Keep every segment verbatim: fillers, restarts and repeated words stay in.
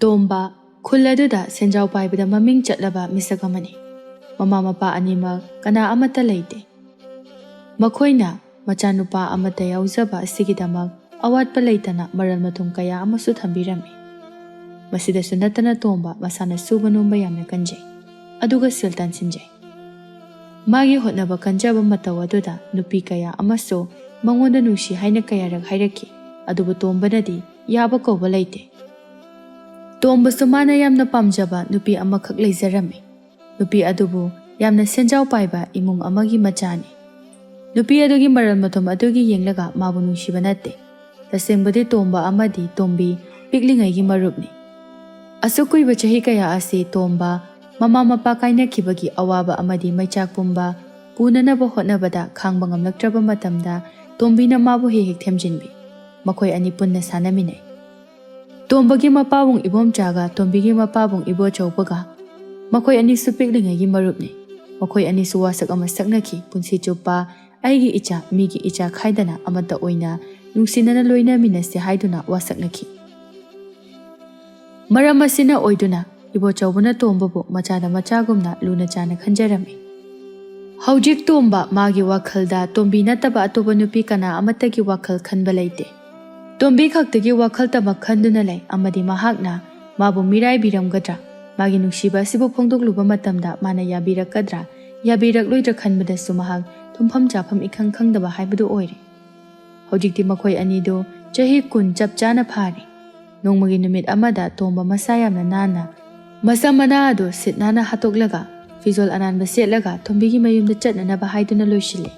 ꯇꯣꯝꯕ ꯈꯨꯜ ꯑꯗꯨꯗ ꯁꯦꯟꯖꯥꯎ ꯄꯥꯏꯕꯗ ꯃꯃꯤꯡ ꯆꯠꯂꯕ ꯃꯤꯁꯛ ꯑꯃꯅꯤ꯫ ꯃꯃꯥ ꯃꯄꯥ ꯑꯅꯤꯃꯛ ꯀꯅꯥ ꯑꯃꯠꯇ ꯂꯩꯇꯦ꯫ ꯃꯈꯣꯏꯅ ꯃꯆꯥꯅꯨꯄꯥ ꯑꯃꯠꯇ ꯌꯥꯎꯖꯕ ꯑꯁꯤꯒꯤꯗꯃꯛ ꯑꯋꯥꯠꯄ ꯂꯩꯇꯅ ꯃꯔꯜ ꯃꯊꯨꯝ ꯀꯌꯥ ꯑꯃꯁꯨ ꯊꯝꯕꯤꯔꯝꯃꯤ꯫ ꯃꯁꯤꯗꯁꯨ ꯅꯠꯇꯅ ꯇꯣꯝꯕ ꯃꯁꯥꯅ ꯁꯨꯕ ꯅꯣꯝꯕ ꯌꯥꯝꯅ ꯀꯟꯖꯩ, ꯑꯗꯨꯒ ꯁꯦꯜ ꯇꯥꯟꯁꯤꯟꯖꯩ꯫ ꯃꯥꯒꯤ ꯍꯣꯠꯅꯕ ꯀꯟꯖꯕ ꯃꯇꯧ ꯑꯗꯨꯗ ꯅꯨꯄꯤ ꯀꯌꯥ ꯑꯃꯁꯨ ꯃꯉꯣꯟꯗ ꯅꯨꯡꯁꯤ ꯍꯥꯏꯅ ꯀꯌꯥꯔꯛ ꯍꯥꯏꯔꯛꯈꯤ, ꯑꯗꯨꯕꯨ ꯇꯣꯝꯕꯅꯗꯤ ꯌꯥꯕ ꯀꯧꯕ ꯂꯩꯇꯦ꯫ ꯇꯣꯝꯕꯁꯨ ꯃꯥꯅ ꯌꯥꯝꯅ ꯄꯥꯝꯖꯕ ꯅꯨꯄꯤ ꯑꯃꯈꯛ ꯂꯩꯖꯔꯝꯃꯤ꯫ ꯅꯨꯄꯤ ꯑꯗꯨꯕꯨ ꯌꯥꯝꯅ ꯁꯦꯟꯖꯥꯎ ꯄꯥꯏꯕ ꯏꯃꯨꯡ ꯑꯃꯒꯤ ꯃꯆꯥꯅꯤ꯫ ꯅꯨꯄꯤ ꯑꯗꯨꯒꯤ ꯃꯔꯜ ꯃꯊꯨꯝ ꯑꯗꯨꯒꯤ ꯌꯦꯡꯂꯒ ꯃꯥꯕꯨ ꯅꯨꯡꯁꯤꯕ ꯅꯠꯇꯦ꯫ ꯇꯁꯦꯡꯕꯗꯤ ꯇꯣꯝꯕ ꯑꯃꯗꯤ ꯇꯣꯝꯕꯤ ꯄꯤꯛꯂꯤꯉꯩꯒꯤ ꯃꯔꯨꯞꯅꯤ꯫ ꯑꯁꯨꯛ ꯀꯨꯏꯕ ꯆꯍꯤ ꯀꯌꯥ ꯑꯁꯤ ꯇꯣꯝꯕ ꯃꯃꯥ ꯃꯄꯥ ꯀꯥꯏꯅꯈꯤꯕꯒꯤ ꯑꯋꯥꯕ ꯑꯃꯗꯤ ꯃꯩꯆꯥꯛ ꯄꯨꯝꯕ ꯄꯨꯅꯅꯕ ꯍꯣꯠꯅꯕꯗ ꯈꯥꯡꯕ ꯉꯝꯂꯛꯇ꯭ꯔꯕ ꯃꯇꯝꯗ ꯇꯣꯝꯕꯤꯅ ꯃꯥꯕꯨ ꯍꯦꯛ ꯍꯦꯛ ꯊꯦꯝꯖꯤꯟꯕꯤ꯫ ꯃꯈꯣꯏ ꯑꯅꯤ ꯄꯨꯟꯅ ꯁꯥꯟꯅꯃꯤꯟꯅꯩ꯫ ꯇꯣꯝꯕꯒꯤ ꯃꯄꯥꯕꯨꯡ ꯏꯕꯣꯝꯆꯥꯒ ꯇꯣꯝꯕꯤꯒꯤ ꯃꯄꯥꯕꯨꯡ ꯏꯕꯣꯆꯧꯕꯒ ꯃꯈꯣꯏ ꯑꯅꯤꯁꯨ ꯄꯤꯛꯂꯤꯉꯩꯒꯤ ꯃꯔꯨꯞꯅꯤ꯫ ꯃꯈꯣꯏ ꯑꯅꯤꯁꯨ ꯋꯥꯁꯛ ꯑꯃ ꯁꯛꯅꯈꯤ꯫ ꯄꯨꯟꯁꯤ ꯆꯨꯞꯄ ꯑꯩꯒꯤ ꯏꯆꯥ, ꯃꯤꯒꯤ ꯏꯆꯥ ꯈꯥꯏꯗꯅ ꯑꯃꯠꯇ ꯑꯣꯏꯅ ꯅꯨꯡꯁꯤꯅꯅ ꯂꯣꯏꯅꯃꯤꯟꯅꯁꯤ ꯍꯥꯏꯗꯨꯅ ꯋꯥꯁꯛꯅꯈꯤ꯫ ꯃꯔꯝ ꯑꯁꯤꯅ ꯑꯣꯏꯗꯨꯅ ꯏꯕꯣꯆꯧꯕꯅ ꯇꯣꯝꯕꯕꯨ ꯃꯆꯥꯗ ꯃꯆꯥꯒꯨꯝꯅ ꯂꯨꯅ ꯆꯥꯅ ꯈꯟꯖꯔꯝꯃꯤ꯫ ꯍꯧꯖꯤꯛ ꯇꯣꯝꯕ ꯃꯥꯒꯤ ꯋꯥꯈꯜꯗ ꯇꯣꯝꯕꯤ ꯅꯠꯇꯕ ꯑꯇꯣꯞꯄ ꯅꯨꯄꯤ ꯀꯅꯥ ꯑꯃꯠꯇꯒꯤ ꯋꯥꯈꯜ ꯈꯟꯕ ꯂꯩꯇꯦ꯫ ꯇꯣꯝꯕꯤ ꯈꯛꯇꯒꯤ ꯋꯥꯈꯜꯇꯃꯛ ꯈꯟꯗꯨꯅ ꯂꯩ ꯑꯃꯗꯤ ꯃꯍꯥꯛꯅ ꯃꯥꯕꯨ ꯃꯤꯔꯥꯏꯕꯤꯔꯝꯒꯗ꯭ꯔꯥ, ꯃꯥꯒꯤ ꯅꯨꯡꯁꯤꯕ ꯑꯁꯤꯕꯨ ꯐꯣꯡꯗꯣꯛꯂꯨꯕ ꯃꯇꯝꯗ ꯃꯥꯅ ꯌꯥꯕꯤꯔꯛꯀꯗ꯭ꯔꯥ, ꯌꯥꯕꯤꯔꯛꯂꯣꯏꯗ꯭ꯔꯥ ꯈꯟꯕꯗꯁꯨ ꯃꯍꯥꯛ ꯇꯨꯝꯐꯝ ꯆꯥꯐꯝ ꯏꯈꯪ ꯈꯪꯗꯕ ꯍꯥꯏꯕꯗꯨ ꯑꯣꯏꯔꯦ꯫ ꯍꯧꯖꯤꯛꯇꯤ ꯃꯈꯣꯏ ꯑꯅꯤꯗꯨ ꯆꯍꯤ ꯀꯨꯟ ꯆꯞ ꯆꯥꯅ ꯐꯥꯔꯦ꯫ ꯅꯣꯡꯃꯒꯤ ꯅꯨꯃꯤꯠ ꯑꯃꯗ ꯇꯣꯝꯕ ꯃꯁꯥ ꯌꯥꯝꯅ ꯅꯥꯟꯅ ꯃꯁꯝ ꯃꯅꯥ ꯑꯗꯨ ꯁꯤꯠ ꯅꯥꯟꯅ ꯍꯥꯠꯇꯣꯛꯂꯒ ꯐꯤꯖꯣꯜ ꯑꯅꯥꯟꯕ ꯁꯦꯠꯂꯒ ꯇꯣꯝꯕꯤꯒꯤ ꯃꯌꯨꯝꯗ ꯆꯠꯅꯅꯕ ꯍꯥꯏꯗꯨꯅ ꯂꯣꯏꯁꯤꯜꯂꯦ꯫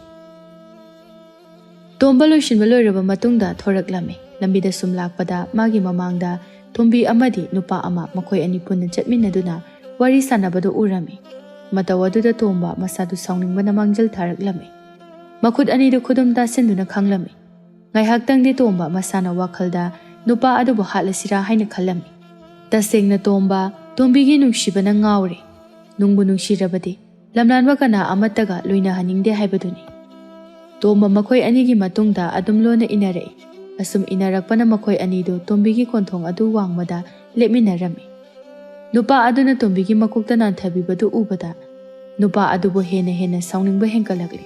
ꯇꯣꯝꯕ ꯂꯣꯏꯁꯤꯟꯕ ꯂꯣꯏꯔꯕ ꯃꯇꯨꯡꯗ ꯊꯣꯔꯛꯂꯝꯃꯤ꯫ ꯂꯝꯕꯤꯗ ꯁꯨꯝ ꯂꯥꯛꯄꯗ ꯃꯥꯒꯤ ꯃꯃꯥꯡꯗ ꯇꯣꯝꯕꯤ ꯑꯃꯗꯤ ꯅꯨꯄꯥ ꯑꯃ ꯃꯈꯣꯏ ꯑꯅꯤ ꯄꯨꯟꯅ ꯆꯠꯃꯤꯟꯅꯗꯨꯅ ꯋꯥꯔꯤ ꯁꯥꯟꯅꯕꯗꯨ ꯎꯔꯝꯃꯤ꯫ ꯃꯇꯧ ꯑꯗꯨꯗ ꯇꯣꯝꯕ ꯃꯁꯥꯗꯨ ꯁꯥꯎꯅꯤꯡꯕꯅ ꯃꯥꯡꯖꯤꯜ ꯊꯥꯔꯛꯂꯝꯃꯤ꯫ ꯃꯈꯨꯠ ꯑꯅꯤꯗꯨ ꯈꯨꯗꯨꯝ ꯇꯥꯁꯤꯟꯗꯨꯅ ꯈꯥꯡꯂꯝꯃꯤ꯫ ꯉꯥꯏꯍꯥꯛꯇꯪꯗꯤ ꯇꯣꯝꯕ ꯃꯁꯥꯅ ꯋꯥꯈꯜꯗ ꯅꯨꯄꯥ ꯑꯗꯨꯕꯨ ꯍꯥꯠꯂꯁꯤꯔꯥ ꯍꯥꯏꯅ ꯈꯜꯂꯝꯃꯤ꯫ ꯇꯁꯦꯡꯅ ꯇꯣꯝꯕ ꯇꯣꯝꯕꯤꯒꯤ ꯅꯨꯡꯁꯤꯕꯅ ꯉꯥꯎꯔꯦ꯫ ꯅꯨꯡꯕꯨ ꯅꯨꯡꯁꯤꯔꯕꯗꯤ ꯂꯝꯂꯥꯟꯕ ꯀꯅꯥ ꯑꯃꯠꯇꯒ ꯂꯣꯏꯅꯍꯟꯅꯤꯡꯗꯦ ꯍꯥꯏꯕꯗꯨꯅꯤ꯫ ꯇꯣꯝꯕ ꯃꯈꯣꯏ ꯑꯅꯤꯒꯤ ꯃꯇꯨꯡꯗ ꯑꯗꯨꯝ ꯂꯣꯟꯅ ꯏꯟꯅꯔꯛꯏ꯫ ꯑꯁꯨꯝ ꯏꯟꯅꯔꯛꯄꯅ ꯃꯈꯣꯏ ꯑꯅꯤꯗꯨ ꯇꯣꯝꯕꯤꯒꯤ ꯀꯣꯟꯊꯣꯡ ꯑꯗꯨ ꯋꯥꯡꯃꯗ ꯂꯦꯞꯃꯤꯟꯅꯔꯝꯃꯤ꯫ ꯅꯨꯄꯥ ꯑꯗꯨꯅ ꯇꯣꯝꯕꯤꯒꯤ ꯃꯀꯣꯛꯇ ꯅꯥꯟꯊꯕꯤꯕꯗꯨ ꯎꯕꯗ ꯅꯨꯄꯥ ꯑꯗꯨꯕꯨ ꯍꯦꯟꯅ ꯍꯦꯟꯅ ꯁꯥꯎꯅꯤꯡꯕ ꯍꯦꯟꯒꯠꯂꯛꯂꯦ꯫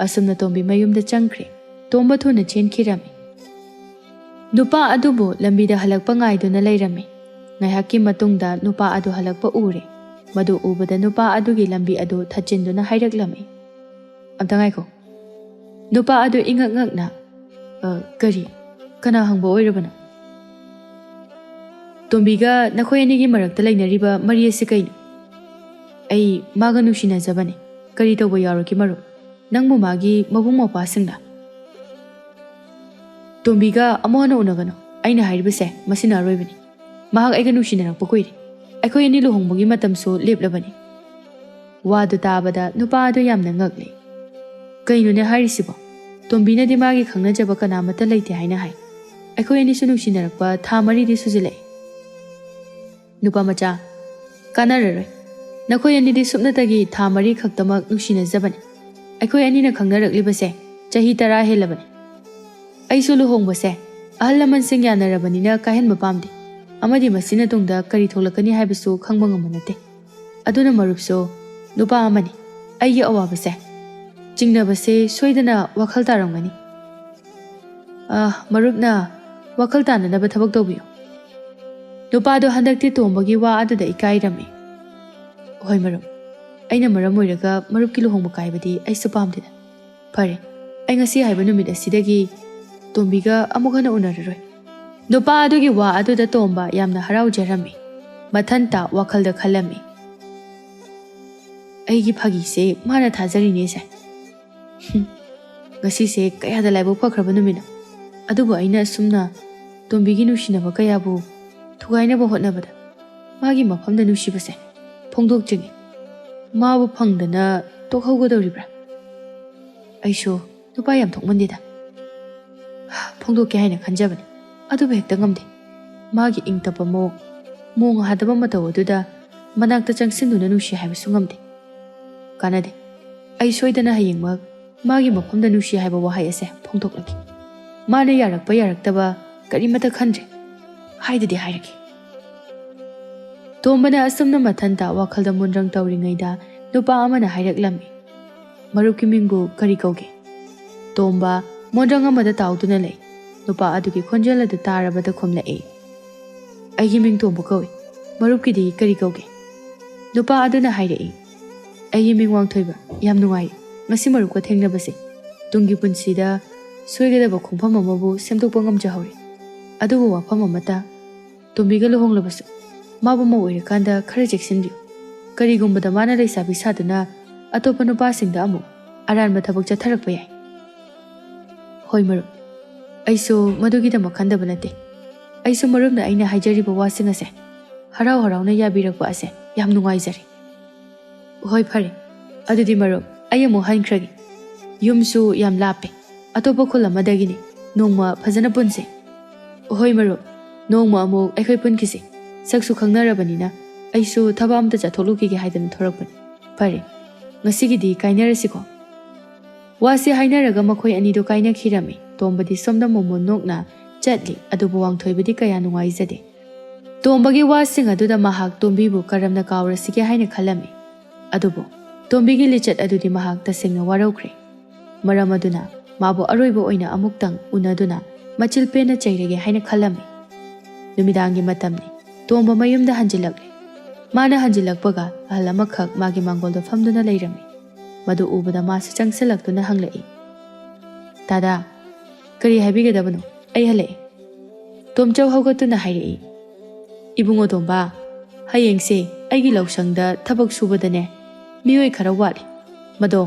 ꯑꯁꯨꯝꯅ ꯇꯣꯝꯕꯤ ꯃꯌꯨꯝꯗ ꯆꯪꯈ꯭ꯔꯦ꯫ ꯇꯣꯝꯕ ꯊꯨꯅ ꯆꯦꯟꯈꯤꯔꯝꯃꯤ꯫ ꯅꯨꯄꯥ ꯑꯗꯨꯕꯨ ꯂꯝꯕꯤꯗ ꯍꯜꯂꯛꯄ ꯉꯥꯏꯗꯨꯅ ꯂꯩꯔꯝꯃꯤ꯫ ꯉꯥꯏꯍꯥꯛꯀꯤ ꯃꯇꯨꯡꯗ ꯅꯨꯄꯥ ꯑꯗꯨ ꯍꯜꯂꯛꯄ ꯎꯔꯦ꯫ ꯃꯗꯨ ꯎꯕꯗ ꯅꯨꯄꯥ ꯑꯗꯨꯒꯤ ꯂꯝꯕꯤ ꯑꯗꯨ ꯊꯠꯆꯤꯟꯗꯨꯅ ꯍꯥꯏꯔꯛꯂꯝꯃꯤ꯫ "ꯑꯝꯇ ꯉꯥꯏꯈꯣ꯫" ꯅꯨꯄꯥ ꯑꯗꯨ ꯏꯉꯛ ꯉꯛꯅ, "ꯑ, ꯀꯔꯤ? ꯀꯅꯥ ꯍꯪꯕ ꯑꯣꯏꯔꯕꯅꯣ?" "ꯇꯣꯝꯕꯤꯒ ꯅꯈꯣꯏ ꯑꯅꯤꯒꯤ ꯃꯔꯛꯇ ꯂꯩꯅꯔꯤꯕ ꯃꯔꯤ ꯑꯁꯤ ꯀꯩꯅꯣ?" "ꯑꯩ ꯃꯥꯒ ꯅꯨꯡꯁꯤꯅꯖꯕꯅꯤ꯫ ꯀꯔꯤ ꯇꯧꯕ ꯌꯥꯎꯔꯒꯦ ꯃꯔꯨꯞ? ꯅꯪꯕꯨ ꯃꯥꯒꯤ ꯃꯕꯨꯡ ꯃꯧꯄ꯭ꯋꯥꯁꯤꯡꯂ?" "ꯇꯣꯝꯕꯤꯒ ꯑꯃꯨꯛ ꯍꯟꯅ ꯎꯅꯒꯅꯨ꯫ ꯑꯩꯅ ꯍꯥꯏꯔꯤꯕꯁꯦ ꯃꯁꯤꯅ ꯑꯔꯣꯏꯕꯅꯤ꯫ ꯃꯍꯥꯛ ꯑꯩꯒ ꯅꯨꯡꯁꯤꯅꯔꯛꯄ ꯀꯨꯏꯔꯦ꯫ ꯑꯩꯈꯣꯏ ꯑꯅꯤ ꯂꯨꯍꯣꯡꯕꯒꯤ ꯃꯇꯝꯁꯨ ꯂꯦꯞꯂꯕꯅꯤ꯫" ꯋꯥꯗꯨ ꯇꯥꯕꯗ ꯅꯨꯄꯥ ꯑꯗꯨ ꯌꯥꯝꯅ ꯉꯛꯂꯦ꯫ "ꯀꯩꯅꯣꯅꯦ ꯍꯥꯏꯔꯤꯁꯤꯕꯣ? ꯇꯣꯝꯕꯤꯅꯗꯤ ꯃꯥꯒꯤ ꯈꯪꯅꯖꯕ ꯀꯅꯥꯃꯠꯇ ꯂꯩꯇꯦ ꯍꯥꯏꯅ ꯍꯥꯏ꯫ ꯑꯩꯈꯣꯏ ꯑꯅꯤꯁꯨ ꯅꯨꯡꯁꯤꯅꯔꯛꯄ ꯊꯥ ꯃꯔꯤꯗꯤ ꯁꯨꯖꯤꯜꯂꯛꯑꯦ꯫" "ꯅꯨꯄꯥ ꯃꯆꯥ, ꯀꯥꯟꯅꯔꯔꯣꯏ꯫ ꯅꯈꯣꯏ ꯑꯅꯤꯗꯤ ꯁꯨꯞꯅꯇꯒꯤ ꯊꯥ ꯃꯔꯤ ꯈꯛꯇꯃꯛ ꯅꯨꯡꯁꯤꯅꯖꯕꯅꯤ꯫ ꯑꯩꯈꯣꯏ ꯑꯅꯤꯅ ꯈꯪꯅꯔꯛꯂꯤꯕꯁꯦ ꯆꯍꯤ ꯇꯔꯥ ꯍꯦꯜꯂꯕꯅꯤ꯫ ꯑꯩꯁꯨ ꯂꯨꯍꯣꯡꯕꯁꯦ ꯑꯍꯜ ꯂꯃꯟꯁꯤꯡ ꯌꯥꯅꯔꯕꯅꯤꯅ ꯀꯥꯏꯍꯟꯕ ꯄꯥꯝꯗꯦ꯫ ꯑꯃꯗꯤ ꯃꯁꯤꯅ ꯇꯨꯡꯗ ꯀꯔꯤ ꯊꯣꯛꯂꯛꯀꯅꯤ ꯍꯥꯏꯕꯁꯨ ꯈꯪꯕ ꯉꯝꯕ ꯅꯠꯇꯦ꯫ ꯑꯗꯨꯅ ꯃꯔꯨꯞꯁꯨ ꯅꯨꯄꯥ ꯑꯃꯅꯤ꯫ ꯑꯩꯒꯤ ꯑꯋꯥꯕꯁꯦ ꯆꯤꯡꯅꯕꯁꯦ ꯁꯣꯏꯗꯅ ꯋꯥꯈꯜ ꯇꯥꯔꯝꯒꯅꯤ꯫ ꯑꯥ, ꯃꯔꯨꯞꯅ ꯋꯥꯈꯜ ꯇꯥꯅꯅꯕ ꯊꯕꯛ ꯇꯧꯕꯤꯌꯨ꯫" ꯅꯨꯄꯥꯗꯣ ꯍꯟꯗꯛꯇꯤ ꯇꯣꯝꯕꯒꯤ ꯋꯥ ꯑꯗꯨꯗ ꯏꯀꯥꯏꯔꯝꯃꯤ꯫ "ꯍꯣꯏ ꯃꯔꯨꯞ, ꯑꯩꯅ ꯃꯔꯝ ꯑꯣꯏꯔꯒ ꯃꯔꯨꯞꯀꯤ ꯂꯨꯍꯣꯡꯕ ꯀꯥꯏꯕꯗꯤ ꯑꯩꯁꯨ ꯄꯥꯝꯗꯦꯗ꯫ ꯐꯔꯦ, ꯑꯩ ꯉꯁꯤ ꯍꯥꯏꯕ ꯅꯨꯃꯤꯠ ꯑꯁꯤꯗꯒꯤ ꯇꯣꯝꯕꯤꯒ ꯑꯃꯨꯛ ꯍꯟꯅ ꯎꯅꯔꯔꯣꯏ꯫" ꯅꯨꯄꯥ ꯑꯗꯨꯒꯤ ꯋꯥ ꯑꯗꯨꯗ ꯇꯣꯝꯕ ꯌꯥꯝꯅ ꯍꯔꯥꯎꯖꯔꯝꯃꯤ꯫ ꯃꯊꯟꯇ ꯋꯥꯈꯜꯗ ꯈꯜꯂꯝꯃꯤ, "ꯑꯩꯒꯤ ꯐꯥꯒꯤꯁꯦ ꯃꯥꯅ ꯊꯥꯖꯔꯤꯅꯦꯁꯦ꯫ ꯍꯨꯝ, ꯉꯁꯤꯁꯦ ꯀꯌꯥꯗ ꯂꯥꯏꯕꯛ ꯐꯈ꯭ꯔꯕ ꯅꯨꯃꯤꯠꯅꯣ꯫ ꯑꯗꯨꯕꯨ ꯑꯩꯅ ꯑꯁꯨꯝꯅ ꯇꯣꯝꯕꯤꯒꯤ ꯅꯨꯡꯁꯤꯅꯕ ꯀꯌꯥꯕꯨ ꯊꯨꯒꯥꯏꯅꯕ ꯍꯣꯠꯅꯕꯗ ꯃꯥꯒꯤ ꯃꯐꯝꯗ ꯅꯨꯡꯁꯤꯕꯁꯦ ꯐꯣꯡꯗꯣꯛꯇ꯭ꯔꯤꯉꯩ ꯃꯥꯕꯨ ꯐꯪꯗꯅ ꯇꯣꯛꯍꯧꯒꯗꯧꯔꯤꯕ꯭ꯔꯥ? ꯑꯩꯁꯨ ꯅꯨꯄꯥ ꯌꯥꯝ ꯊꯣꯛꯃꯟꯗꯦꯗ꯫ ꯐꯣꯡꯗꯣꯛꯀꯦ ꯍꯥꯏꯅ ꯈꯟꯖꯕꯅꯤ, ꯑꯗꯨꯕꯨ ꯍꯦꯛꯇ ꯉꯝꯗꯦ꯫ ꯃꯥꯒꯤ ꯏꯪ ꯇꯞꯄ ꯃꯑꯣꯡ, ꯃꯣꯡ ꯍꯥꯗꯕ ꯃꯇꯧ ꯑꯗꯨꯗ ꯃꯅꯥꯛꯇ ꯆꯪꯁꯤꯟꯗꯨꯅ ꯅꯨꯡꯁꯤ ꯍꯥꯏꯕꯁꯨ ꯉꯝꯗꯦ꯫ ꯀꯥꯟꯅꯗꯦ꯫ ꯑꯩ ꯁꯣꯏꯗꯅ ꯍꯌꯦꯡꯃꯛ ꯃꯥꯒꯤ ꯃꯐꯝꯗ ꯅꯨꯡꯁꯤ ꯍꯥꯏꯕ ꯋꯥꯍꯩ ꯑꯁꯦ ꯐꯣꯡꯗꯣꯛꯂꯒꯦ꯫ ꯃꯥꯅ ꯌꯥꯔꯛꯄ ꯌꯥꯔꯛꯇꯕ ꯀꯔꯤꯃꯠꯇ ꯈꯟꯗ꯭ꯔꯦ꯫ ꯍꯥꯏꯗꯗꯤ ꯍꯥꯏꯔꯒꯦ꯫" ꯇꯣꯝꯕꯅ ꯑꯁꯨꯝꯅ ꯃꯊꯟꯇ ꯋꯥꯈꯜꯗ ꯃꯨꯟꯗ꯭ꯔꯪ ꯇꯧꯔꯤꯉꯩꯗ ꯅꯨꯄꯥ ꯑꯃꯅ ꯍꯥꯏꯔꯛꯂꯝꯃꯤ, "ꯃꯔꯨꯞꯀꯤ ꯃꯤꯡꯕꯨ ꯀꯔꯤ ꯀꯧꯒꯦ?" ꯇꯣꯝꯕ ꯃꯣꯟꯗ꯭ꯔꯪ ꯑꯃꯗ ꯇꯥꯎꯗꯨꯅ ꯂꯩ꯫ ꯅꯨꯄꯥ ꯑꯗꯨꯒꯤ ꯈꯣꯟꯖꯦꯜ ꯑꯗꯨ ꯇꯥꯔꯕꯗ ꯈꯨꯝꯂꯛꯏ, "ꯑꯩꯒꯤ ꯃꯤꯡ ꯇꯣꯝꯕ ꯀꯧꯏ꯫ ꯃꯔꯨꯞꯀꯤꯗꯤ ꯀꯔꯤ ꯀꯧꯒꯦ?" ꯅꯨꯄꯥ ꯑꯗꯨꯅ ꯍꯥꯏꯔꯛꯏ, "ꯑꯩꯒꯤ ꯃꯤꯡ ꯋꯥꯡꯊꯣꯏꯕ꯫ ꯌꯥꯝ ꯅꯨꯡꯉꯥꯏ ꯉꯁꯤ ꯃꯔꯨꯞꯀ ꯊꯦꯡꯅꯕꯁꯦ꯫ ꯇꯨꯡꯒꯤ ꯄꯨꯟꯁꯤꯗ ꯁꯣꯏꯒꯗꯕ ꯈꯣꯡꯐꯝ ꯑꯃꯕꯨ ꯁꯦꯝꯗꯣꯛꯄ ꯉꯝꯖꯍꯧꯔꯦ꯫ ꯑꯗꯨꯕꯨ ꯋꯥꯐꯝ ꯑꯃꯇ, ꯇꯣꯝꯕꯤꯒ ꯂꯨꯍꯣꯡꯂꯕꯁꯨ ꯃꯥꯕꯨ ꯃꯧ ꯑꯣꯏꯔꯀꯥꯟꯗ ꯈꯔ ꯆꯦꯛꯁꯤꯟꯕꯤꯌꯨ꯫ ꯀꯔꯤꯒꯨꯝꯕꯗ ꯃꯥꯅ ꯂꯩꯁꯥꯕꯤ ꯁꯥꯗꯨꯅ ꯑꯇꯣꯞꯄ ꯅꯨꯄꯥꯁꯤꯡꯗ ꯑꯃꯨꯛ ꯑꯔꯥꯟꯕ ꯊꯕꯛ ꯆꯠꯊꯔꯛꯄ ꯌꯥꯏ꯫" "ꯍꯣꯏ ꯃꯔꯨꯞ, ꯑꯩꯁꯨ ꯃꯗꯨꯒꯤꯗꯃꯛ ꯈꯟꯗꯕ ꯅꯠꯇꯦ꯫ ꯑꯩꯁꯨ ꯃꯔꯨꯞꯅ ꯑꯩꯅ ꯍꯥꯏꯖꯔꯤꯕ ꯋꯥꯁꯤꯡ ꯑꯁꯦ ꯍꯔꯥꯎ ꯍꯔꯥꯎꯅ ꯌꯥꯕꯤꯔꯛꯄ ꯑꯁꯦ ꯌꯥꯝ ꯅꯨꯡꯉꯥꯏꯖꯔꯦ꯫" "ꯍꯣꯏ ꯐꯔꯦ, ꯑꯗꯨꯗꯤ ꯃꯔꯨꯞ ꯑꯩ ꯑꯃꯨꯛ ꯍꯟꯈ꯭ꯔꯒꯦ꯫ ꯌꯨꯝꯁꯨ ꯌꯥꯝ ꯂꯥꯞꯄꯦ, ꯑꯇꯣꯞꯄ ꯈꯨꯜ ꯑꯃꯗꯒꯤꯅꯤ꯫ ꯅꯣꯡꯃ ꯐꯖꯅ ꯄꯨꯟꯁꯦ꯫" "ꯍꯣꯏ ꯃꯔꯨꯞ, ꯅꯣꯡꯃ ꯑꯃꯨꯛ ꯑꯩꯈꯣꯏ ꯄꯨꯟꯈꯤꯁꯦ꯫ ꯁꯛꯁꯨ ꯈꯪꯅꯔꯕꯅꯤꯅ ꯑꯩꯁꯨ ꯊꯕꯛ ꯑꯝꯇ ꯆꯠꯊꯣꯛꯂꯨꯈꯤꯒꯦ ꯍꯥꯏꯗꯅ ꯊꯣꯔꯛꯄꯅꯤ꯫ ꯐꯔꯦ, ꯉꯁꯤꯒꯤꯗꯤ ꯀꯥꯏꯅꯔꯁꯤꯀꯣ꯫" ꯋꯥꯁꯤ ꯍꯥꯏꯅꯔꯒ ꯃꯈꯣꯏ ꯑꯅꯤꯗꯨ ꯀꯥꯏꯅꯈꯤꯔꯝꯃꯤ꯫ ꯇꯣꯝꯕꯗꯤ ꯁꯣꯝꯗ ꯃꯣꯃꯣꯟ ꯅꯣꯛꯅ ꯆꯠꯂꯤ, ꯑꯗꯨꯕꯨ ꯋꯥꯡꯊꯣꯏꯕꯗꯤ ꯀꯌꯥ ꯅꯨꯡꯉꯥꯏꯖꯗꯦ꯫ ꯇꯣꯝꯕꯒꯤ ꯋꯥꯁꯤꯡ ꯑꯗꯨꯗ ꯃꯍꯥꯛ ꯇꯣꯝꯕꯤꯕꯨ ꯀꯔꯝꯅ ꯀꯥꯎꯔꯁꯤꯒꯦ ꯍꯥꯏꯅ ꯈꯜꯂꯝꯃꯤ꯫ ꯑꯗꯨꯕꯨ ꯇꯣꯝꯕꯤꯒꯤ ꯂꯤꯆꯠ ꯑꯗꯨꯗꯤ ꯃꯍꯥꯛ ꯇꯁꯦꯡꯅ ꯋꯥꯔꯧꯈ꯭ꯔꯦ꯫ ꯃꯔꯝ ꯑꯗꯨꯅ ꯃꯥꯕꯨ ꯑꯔꯣꯏꯕ ꯑꯣꯏꯅ ꯑꯃꯨꯛꯇꯪ ꯎꯅꯗꯨꯅ ꯃꯆꯤꯜ ꯄꯦꯟꯅ ꯆꯩꯔꯒꯦ ꯍꯥꯏꯅ ꯈꯜꯂꯝꯃꯤ꯫ ꯅꯨꯃꯤꯗꯥꯡꯒꯤ ꯃꯇꯝꯅꯤ꯫ ꯇꯣꯝꯕ ꯃꯌꯨꯝꯗ ꯍꯟꯖꯤꯜꯂꯛꯂꯦ꯫ ꯃꯥꯅ ꯍꯟꯖꯤꯜꯂꯛꯄꯒ ꯑꯍꯜ ꯑꯃꯈꯛ ꯃꯥꯒꯤ ꯃꯥꯡꯒꯣꯜꯗ ꯐꯝꯗꯨꯅ ꯂꯩꯔꯝꯃꯤ꯫ ꯃꯗꯨ ꯎꯕꯗ ꯃꯥꯁꯨ ꯆꯪꯁꯤꯜꯂꯛꯇꯨꯅ ꯍꯪꯂꯛꯏ, "ꯇꯥꯗꯥ, ꯀꯔꯤ ꯍꯥꯏꯕꯤꯒꯗꯕꯅꯣ? ꯑꯩ ꯍꯜꯂꯛꯑꯦ꯫" ꯇꯣꯝꯆꯧ ꯍꯧꯒꯠꯇꯨꯅ ꯍꯥꯏꯔꯛꯏ, "ꯏꯕꯨꯡꯉꯣ ꯇꯣꯝꯕ, ꯍꯌꯦꯡꯁꯦ ꯑꯩꯒꯤ ꯂꯧꯁꯪꯗ ꯊꯕꯛ ꯁꯨꯕꯗꯅꯦ ꯃꯤꯑꯣꯏ ꯈꯔ ꯋꯥꯠꯂꯤ꯫ ꯃꯗꯣ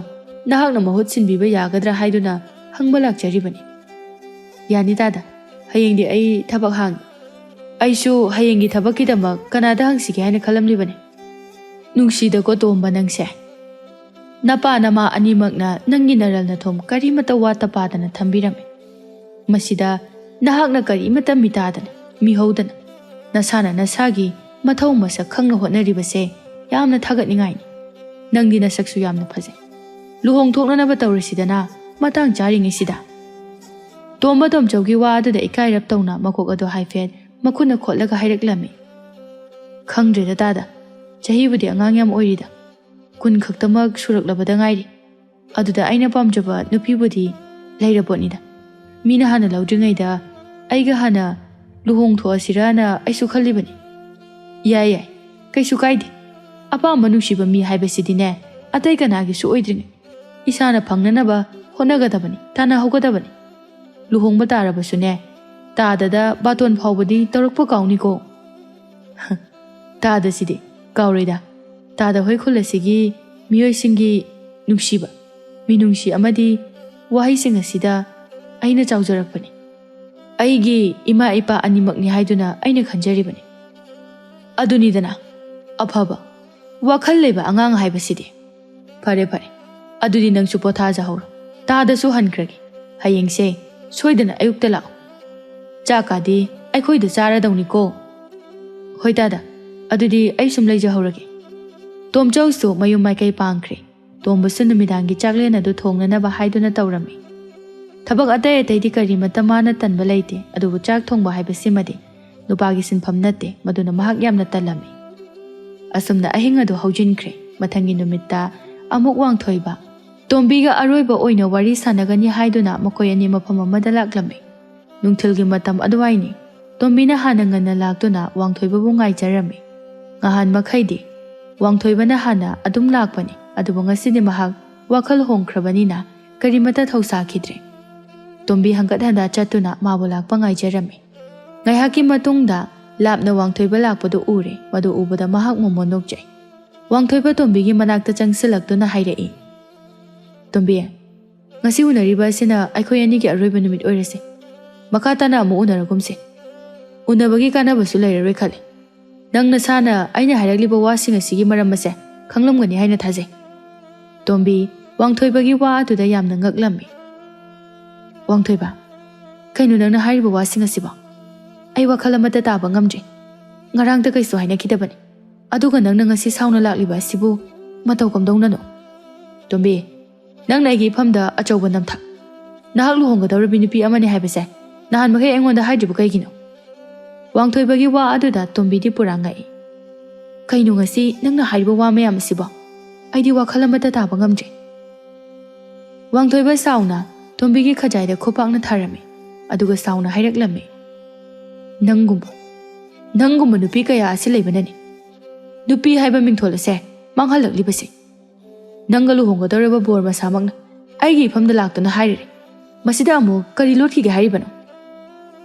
ꯅꯍꯥꯛꯅ ꯃꯍꯨꯠ ꯁꯤꯟꯕꯤꯕ ꯌꯥꯒꯗ꯭ꯔꯥ ꯍꯥꯏꯗꯨꯅ ꯍꯪꯕ ꯂꯥꯛꯆꯔꯤꯕꯅꯤ꯫" "ꯌꯥꯅꯤ ꯇꯥꯗꯥ, ꯍꯌꯦꯡꯗꯤ ꯑꯩ ꯊꯕꯛ ꯍꯥꯡꯉꯤ꯫ ꯑꯩꯁꯨ ꯍꯌꯦꯡꯒꯤ ꯊꯕꯛꯀꯤꯗꯃꯛ ꯀꯅꯥꯗ ꯍꯪꯁꯤꯒꯦ ꯍꯥꯏꯅ ꯈꯜꯂꯝꯂꯤꯕꯅꯤ꯫" "ꯅꯨꯡꯁꯤꯗꯀꯣ ꯇꯣꯝꯕ ꯅꯪꯁꯦ꯫ ꯅꯄꯥ ꯅꯃꯥ ꯑꯅꯤꯃꯛꯅ ꯅꯪꯒꯤ ꯅꯔꯜ ꯅꯊꯨꯝ ꯀꯔꯤꯃꯠꯇ ꯋꯥꯠꯇ ꯄꯥꯗꯅ ꯊꯝꯕꯤꯔꯝꯃꯤ꯫ ꯃꯁꯤꯗ ꯅꯍꯥꯛꯅ ꯀꯔꯤꯃꯠꯇ ꯃꯤꯇꯥꯗꯅ, ꯃꯤꯍꯧꯗꯅ, ꯅꯁꯥꯅ ꯅꯁꯥꯒꯤ ꯃꯊꯧ ꯃꯁꯛ ꯈꯪꯅ ꯍꯣꯠꯅꯔꯤꯕꯁꯦ ꯌꯥꯝꯅ ꯊꯥꯒꯠꯅꯤꯡꯉꯥꯏꯅꯤ꯫ ꯅꯪꯗꯤ ꯅꯁꯛꯁꯨ ꯌꯥꯝꯅ ꯐꯖꯩ꯫ ꯂꯨꯍꯣꯡ ꯊꯣꯛꯅꯅꯕ ꯇꯧꯔꯁꯤꯗꯅ ꯃꯇꯥꯡ ꯆꯥꯔꯤꯉꯩꯁꯤꯗ꯫" ꯇꯣꯝꯕ ꯇꯣꯝꯆꯧꯒꯤ ꯋꯥ ꯑꯗꯨꯗ ꯏꯀꯥꯏꯔꯞ ꯇꯧꯅ ꯃꯀꯣꯛ ꯑꯗꯨ ꯍꯥꯏꯐꯦꯠ ꯃꯈꯨꯠꯅ ꯈꯣꯠꯂꯒ ꯍꯥꯏꯔꯛꯂꯝꯃꯤ꯫ "ꯈꯪꯗ꯭ꯔꯦꯗ ꯇꯥꯗ, ꯆꯍꯤꯕꯨꯗꯤ ꯑꯉꯥꯡ ꯌꯥꯝ ꯑꯣꯏꯔꯤꯗ, ꯀꯨꯟ ꯈꯛꯇꯃꯛ ꯁꯨꯔꯛꯂꯕꯗ ꯉꯥꯏꯔꯤ꯫ ꯑꯗꯨꯗ ꯑꯩꯅ ꯄꯥꯝꯖꯕ ꯅꯨꯄꯤꯕꯨꯗꯤ ꯂꯩꯔꯄꯣꯠꯅꯤꯗ꯫ ꯃꯤꯅ ꯍꯥꯟꯅ ꯂꯧꯗ꯭ꯔꯤꯉꯩꯗ ꯑꯩꯒ ꯍꯥꯟꯅ ꯂꯨꯍꯣꯡꯊꯣꯛꯑꯁꯤꯔꯅ ꯑꯩꯁꯨ ꯈꯜꯂꯤꯕꯅꯤ꯫" "ꯌꯥꯏ ꯌꯥꯏ, ꯀꯩꯁꯨ ꯀꯥꯏꯗꯦ꯫ ꯑꯄꯥꯝꯕ ꯅꯨꯡꯁꯤꯕ ꯃꯤ ꯍꯥꯏꯕꯁꯤꯗꯤꯅꯦ, ꯑꯇꯩ ꯀꯅꯥꯒꯤꯁꯨ ꯑꯣꯏꯗ꯭ꯔꯤꯉꯩ ꯏꯁꯥꯅ ꯐꯪꯅꯅꯕ ꯍꯣꯠꯅꯒꯗꯕꯅꯤ, ꯇꯥꯟꯅꯍꯧꯒꯗꯕꯅꯤ꯫ ꯂꯨꯍꯣꯡꯕ ꯇꯥꯔꯕꯁꯨꯅꯦ, ꯇꯥꯗꯗ ꯕꯥꯇꯣꯟ ꯐꯥꯎꯕꯗꯤ ꯇꯧꯔꯛꯄ ꯀꯥꯎꯅꯤꯀꯣ꯫" "ꯇꯥꯗꯁꯤꯗꯤ ꯀꯥꯎꯔꯣꯏꯗ꯫ ꯇꯥꯗ ꯍꯣꯏ ꯈꯨꯜ ꯑꯁꯤꯒꯤ ꯃꯤꯑꯣꯏꯁꯤꯡꯒꯤ ꯅꯨꯡꯁꯤꯕ, ꯃꯤꯅꯨꯡꯁꯤ ꯑꯃꯗꯤ ꯋꯥꯍꯩꯁꯤꯡ ꯑꯁꯤꯗ ꯑꯩꯅ ꯆꯥꯎꯖꯔꯛꯄꯅꯤ꯫ ꯑꯩꯒꯤ ꯏꯃꯥ ꯏꯄꯥ ꯑꯅꯤꯃꯛꯅꯤ ꯍꯥꯏꯗꯨꯅ ꯑꯩꯅ ꯈꯟꯖꯔꯤꯕꯅꯤ꯫ ꯑꯗꯨꯅꯤꯗꯅ ꯑꯐꯕ, ꯋꯥꯈꯜ ꯂꯩꯕ ꯑꯉꯥꯡ ꯍꯥꯏꯕꯁꯤꯗꯤ꯫ ꯐꯔꯦ ꯐꯔꯦ, ꯑꯗꯨꯗꯤ ꯅꯪꯁꯨ ꯄꯣꯊꯥꯖꯍꯧꯔꯣ꯫ ꯇꯥꯗꯁꯨ ꯍꯟꯈ꯭ꯔꯒꯦ꯫ ꯍꯌꯦꯡꯁꯦ ꯁꯣꯏꯗꯅ ꯑꯌꯨꯛꯇ ꯂꯥꯛꯑꯣ꯫ ꯆꯥꯛꯀꯥꯗꯤ ꯑꯩꯈꯣꯏꯗ ꯆꯥꯔꯗꯧꯅꯤꯀꯣ꯫" "ꯍꯣꯏ ꯇꯥꯗ, ꯑꯗꯨꯗꯤ ꯑꯩ ꯁꯨꯝ ꯂꯩꯖꯍꯧꯔꯒꯦ꯫" ꯇꯣꯝꯆꯧꯁꯨ ꯃꯌꯨꯝ ꯃꯥꯏꯀꯩ ꯄꯥꯡꯈ꯭ꯔꯦ꯫ ꯇꯣꯝꯕꯁꯨ ꯅꯨꯃꯤꯗꯥꯡꯒꯤ ꯆꯥꯛꯂꯦꯟ ꯑꯗꯨ ꯊꯣꯡꯅꯅꯕ ꯍꯥꯏꯗꯨꯅ ꯇꯧꯔꯝꯃꯤ꯫ ꯊꯕꯛ ꯑꯇꯩ ꯑꯇꯩꯗꯤ ꯀꯔꯤꯃꯠꯇ ꯃꯥꯅ ꯇꯟꯕ ꯂꯩꯇꯦ, ꯑꯗꯨꯕꯨ ꯆꯥꯛ ꯊꯣꯡꯕ ꯍꯥꯏꯕꯁꯤꯃꯗꯤ ꯅꯨꯄꯥꯒꯤ ꯁꯤꯟꯐꯝ ꯅꯠꯇꯦ, ꯃꯗꯨꯅ ꯃꯍꯥꯛ ꯌꯥꯝꯅ ꯇꯜꯂꯝꯃꯤ꯫ ꯑꯁꯨꯝꯅ ꯑꯍꯤꯡ ꯑꯗꯨ ꯍꯧꯖꯤꯟꯈ꯭ꯔꯦ꯫ ꯃꯊꯪꯒꯤ ꯅꯨꯃꯤꯠꯇ ꯑꯃꯨꯛ ꯋꯥꯡꯊꯣꯏꯕ ꯇꯣꯝꯕꯤꯒ ꯑꯔꯣꯏꯕ ꯑꯣꯏꯅ ꯋꯥꯔꯤ ꯁꯥꯟꯅꯒꯅꯤ ꯍꯥꯏꯗꯨꯅ ꯃꯈꯣꯏ ꯑꯅꯤ ꯃꯐꯝ ꯑꯃꯗ ꯂꯥꯛꯂꯝꯃꯤ꯫ ꯅꯨꯡꯊꯤꯜꯒꯤ ꯃꯇꯝ ꯑꯗꯨꯋꯥꯏꯅꯤ꯫ ꯇꯣꯝꯕꯤꯅ ꯍꯥꯟꯅ ꯉꯟꯅ ꯂꯥꯛꯇꯨꯅ ꯋꯥꯡꯊꯣꯏꯕꯕꯨ ꯉꯥꯏꯖꯔꯝꯃꯤ꯫ ꯉꯍꯥꯟ ꯃꯈꯩꯗꯤ ꯋꯥꯡꯊꯣꯏꯕꯅ ꯍꯥꯟꯅ ꯑꯗꯨꯝ ꯂꯥꯛꯄꯅꯤ, ꯑꯗꯨꯕꯨ ꯉꯁꯤꯗꯤ ꯃꯍꯥꯛ ꯋꯥꯈꯜ ꯍꯣꯡꯈ꯭ꯔꯕꯅꯤꯅ ꯀꯔꯤꯃꯠꯇ ꯊꯧꯁꯥꯈꯤꯗ꯭ꯔꯦ꯫ ꯇꯣꯝꯕꯤ ꯍꯪꯒꯠ ꯍꯟꯗꯥ ꯆꯠꯇꯨꯅ ꯃꯥꯕꯨ ꯂꯥꯛꯄ ꯉꯥꯏꯖꯔꯝꯃꯤ꯫ ꯉꯥꯏꯍꯥꯛꯀꯤ ꯃꯇꯨꯡꯗ ꯂꯥꯞꯅ ꯋꯥꯡꯊꯣꯏꯕ ꯂꯥꯛꯄꯗꯨ ꯎꯔꯦ꯫ ꯃꯗꯨ ꯎꯕꯗ ꯃꯍꯥꯛ ꯃꯣꯃꯣꯟ ꯅꯣꯛꯆꯩ꯫ ꯋꯥꯡꯊꯣꯏꯕ ꯇꯣꯝꯕꯤꯒꯤ ꯃꯅꯥꯛꯇ ꯆꯪꯁꯤꯜꯂꯛꯇꯨꯅ ꯍꯥꯏꯔꯛꯏ, "ꯇꯣꯝꯕꯤ, ꯉꯁꯤ ꯎꯅꯔꯤꯕ ꯑꯁꯤꯅ ꯑꯩꯈꯣꯏ ꯑꯅꯤꯒꯤ ꯑꯔꯣꯏꯕ ꯅꯨꯃꯤꯠ ꯑꯣꯏꯔꯁꯦ꯫ ꯃꯈꯥ ꯇꯥꯅ ꯑꯃꯨꯛ ꯎꯅꯔꯒꯨꯝꯁꯦ꯫ ꯎꯅꯕꯒꯤ ꯀꯥꯟꯅꯕꯁꯨ ꯂꯩꯔꯔꯣꯏ ꯈꯜꯂꯦ꯫ ꯅꯪ ꯅꯁꯥꯅ ꯑꯩꯅ ꯍꯥꯏꯔꯛꯂꯤꯕ ꯋꯥꯁꯤꯡ ꯑꯁꯤꯒꯤ ꯃꯔꯝ ꯑꯁꯦ ꯈꯪꯂꯝꯒꯅꯤ ꯍꯥꯏꯅ ꯊꯥꯖꯩ꯫" ꯇꯣꯝꯕꯤ ꯋꯥꯡꯊꯣꯏꯕꯒꯤ ꯋꯥ ꯑꯗꯨꯗ ꯌꯥꯝꯅ ꯉꯛꯂꯝꯃꯤ꯫ "ꯋꯥꯡꯊꯣꯏꯕ, ꯀꯩꯅꯣ ꯅꯪꯅ ꯍꯥꯏꯔꯤꯕ ꯋꯥꯁꯤꯡ ꯑꯁꯤꯕꯣ? ꯑꯩ ꯋꯥꯈꯜ ꯑꯃꯠꯇ ꯇꯥꯕ ꯉꯝꯗ꯭ꯔꯦ꯫ ꯉꯔꯥꯡꯇ ꯀꯩꯁꯨ ꯍꯥꯏꯅꯈꯤꯗꯕꯅꯤ, ꯑꯗꯨꯒ ꯅꯪꯅ ꯉꯁꯤ ꯁꯥꯎꯅ ꯂꯥꯛꯂꯤꯕ ꯑꯁꯤꯕꯨ ꯃꯇꯧ ꯀꯝꯗꯧꯅꯅꯣ?" "ꯇꯣꯝꯕꯤ, ꯅꯪꯅ ꯑꯩꯒꯤ ꯏꯐꯝꯗ ꯑꯆꯧꯕ ꯅꯝꯊꯥꯛ, ꯅꯍꯥꯛ ꯂꯨꯍꯣꯡꯒꯗꯧꯔꯤꯕꯤ ꯅꯨꯄꯤ ꯑꯃꯅꯤ ꯍꯥꯏꯕꯁꯦ ꯅꯍꯥꯟ ꯃꯈꯩ ꯑꯩꯉꯣꯟꯗ ꯍꯥꯏꯗ꯭ꯔꯤꯕ ꯀꯩꯒꯤꯅꯣ?" ꯋꯥꯡꯊꯣꯏꯕꯒꯤ ꯋꯥ ꯑꯗꯨꯗ ꯇꯣꯝꯕꯤꯗꯤ ꯄꯨꯔꯥ ꯉꯛꯏ꯫ "ꯀꯩꯅꯣ ꯉꯁꯤ ꯅꯪꯅ ꯍꯥꯏꯔꯤꯕ ꯋꯥ ꯃꯌꯥꯝ ꯑꯁꯤꯕꯣ? ꯑꯩꯗꯤ ꯋꯥꯈꯜ ꯑꯃꯠꯇ ꯇꯥꯕ ꯉꯝꯗ꯭ꯔꯦ꯫" ꯋꯥꯡꯊꯣꯏꯕ ꯁꯥꯎꯅ ꯇꯣꯝꯕꯤꯒꯤ ꯈꯖꯥꯏꯗ ꯈꯨꯄꯥꯛꯅ ꯊꯥꯔꯝꯃꯤ꯫ ꯑꯗꯨꯒ ꯁꯥꯎꯅ ꯍꯥꯏꯔꯛꯂꯝꯃꯤ, "ꯅꯪꯒꯨꯝꯕ, ꯅꯪꯒꯨꯝꯕ ꯅꯨꯄꯤ ꯀꯌꯥ ꯑꯁꯤ ꯂꯩꯕꯅꯅꯤ ꯅꯨꯄꯤ ꯍꯥꯏꯕ ꯃꯤꯡꯊꯣꯜ ꯑꯁꯦ ꯃꯥꯡꯍꯜꯂꯛꯂꯤꯕꯁꯦ꯫ ꯅꯪꯒ ꯂꯨꯍꯣꯡꯒꯗꯧꯔꯕ ꯕꯣꯔ ꯃꯁꯥꯃꯛꯅ ꯑꯩꯒꯤ ꯏꯐꯝꯗ ꯂꯥꯛꯇꯨꯅ ꯍꯥꯏꯔꯤꯔꯦ꯫ ꯃꯁꯤꯗ ꯑꯃꯨꯛ ꯀꯔꯤ ꯂꯣꯠꯈꯤꯒꯦ ꯍꯥꯏꯔꯤꯕꯅꯣ?"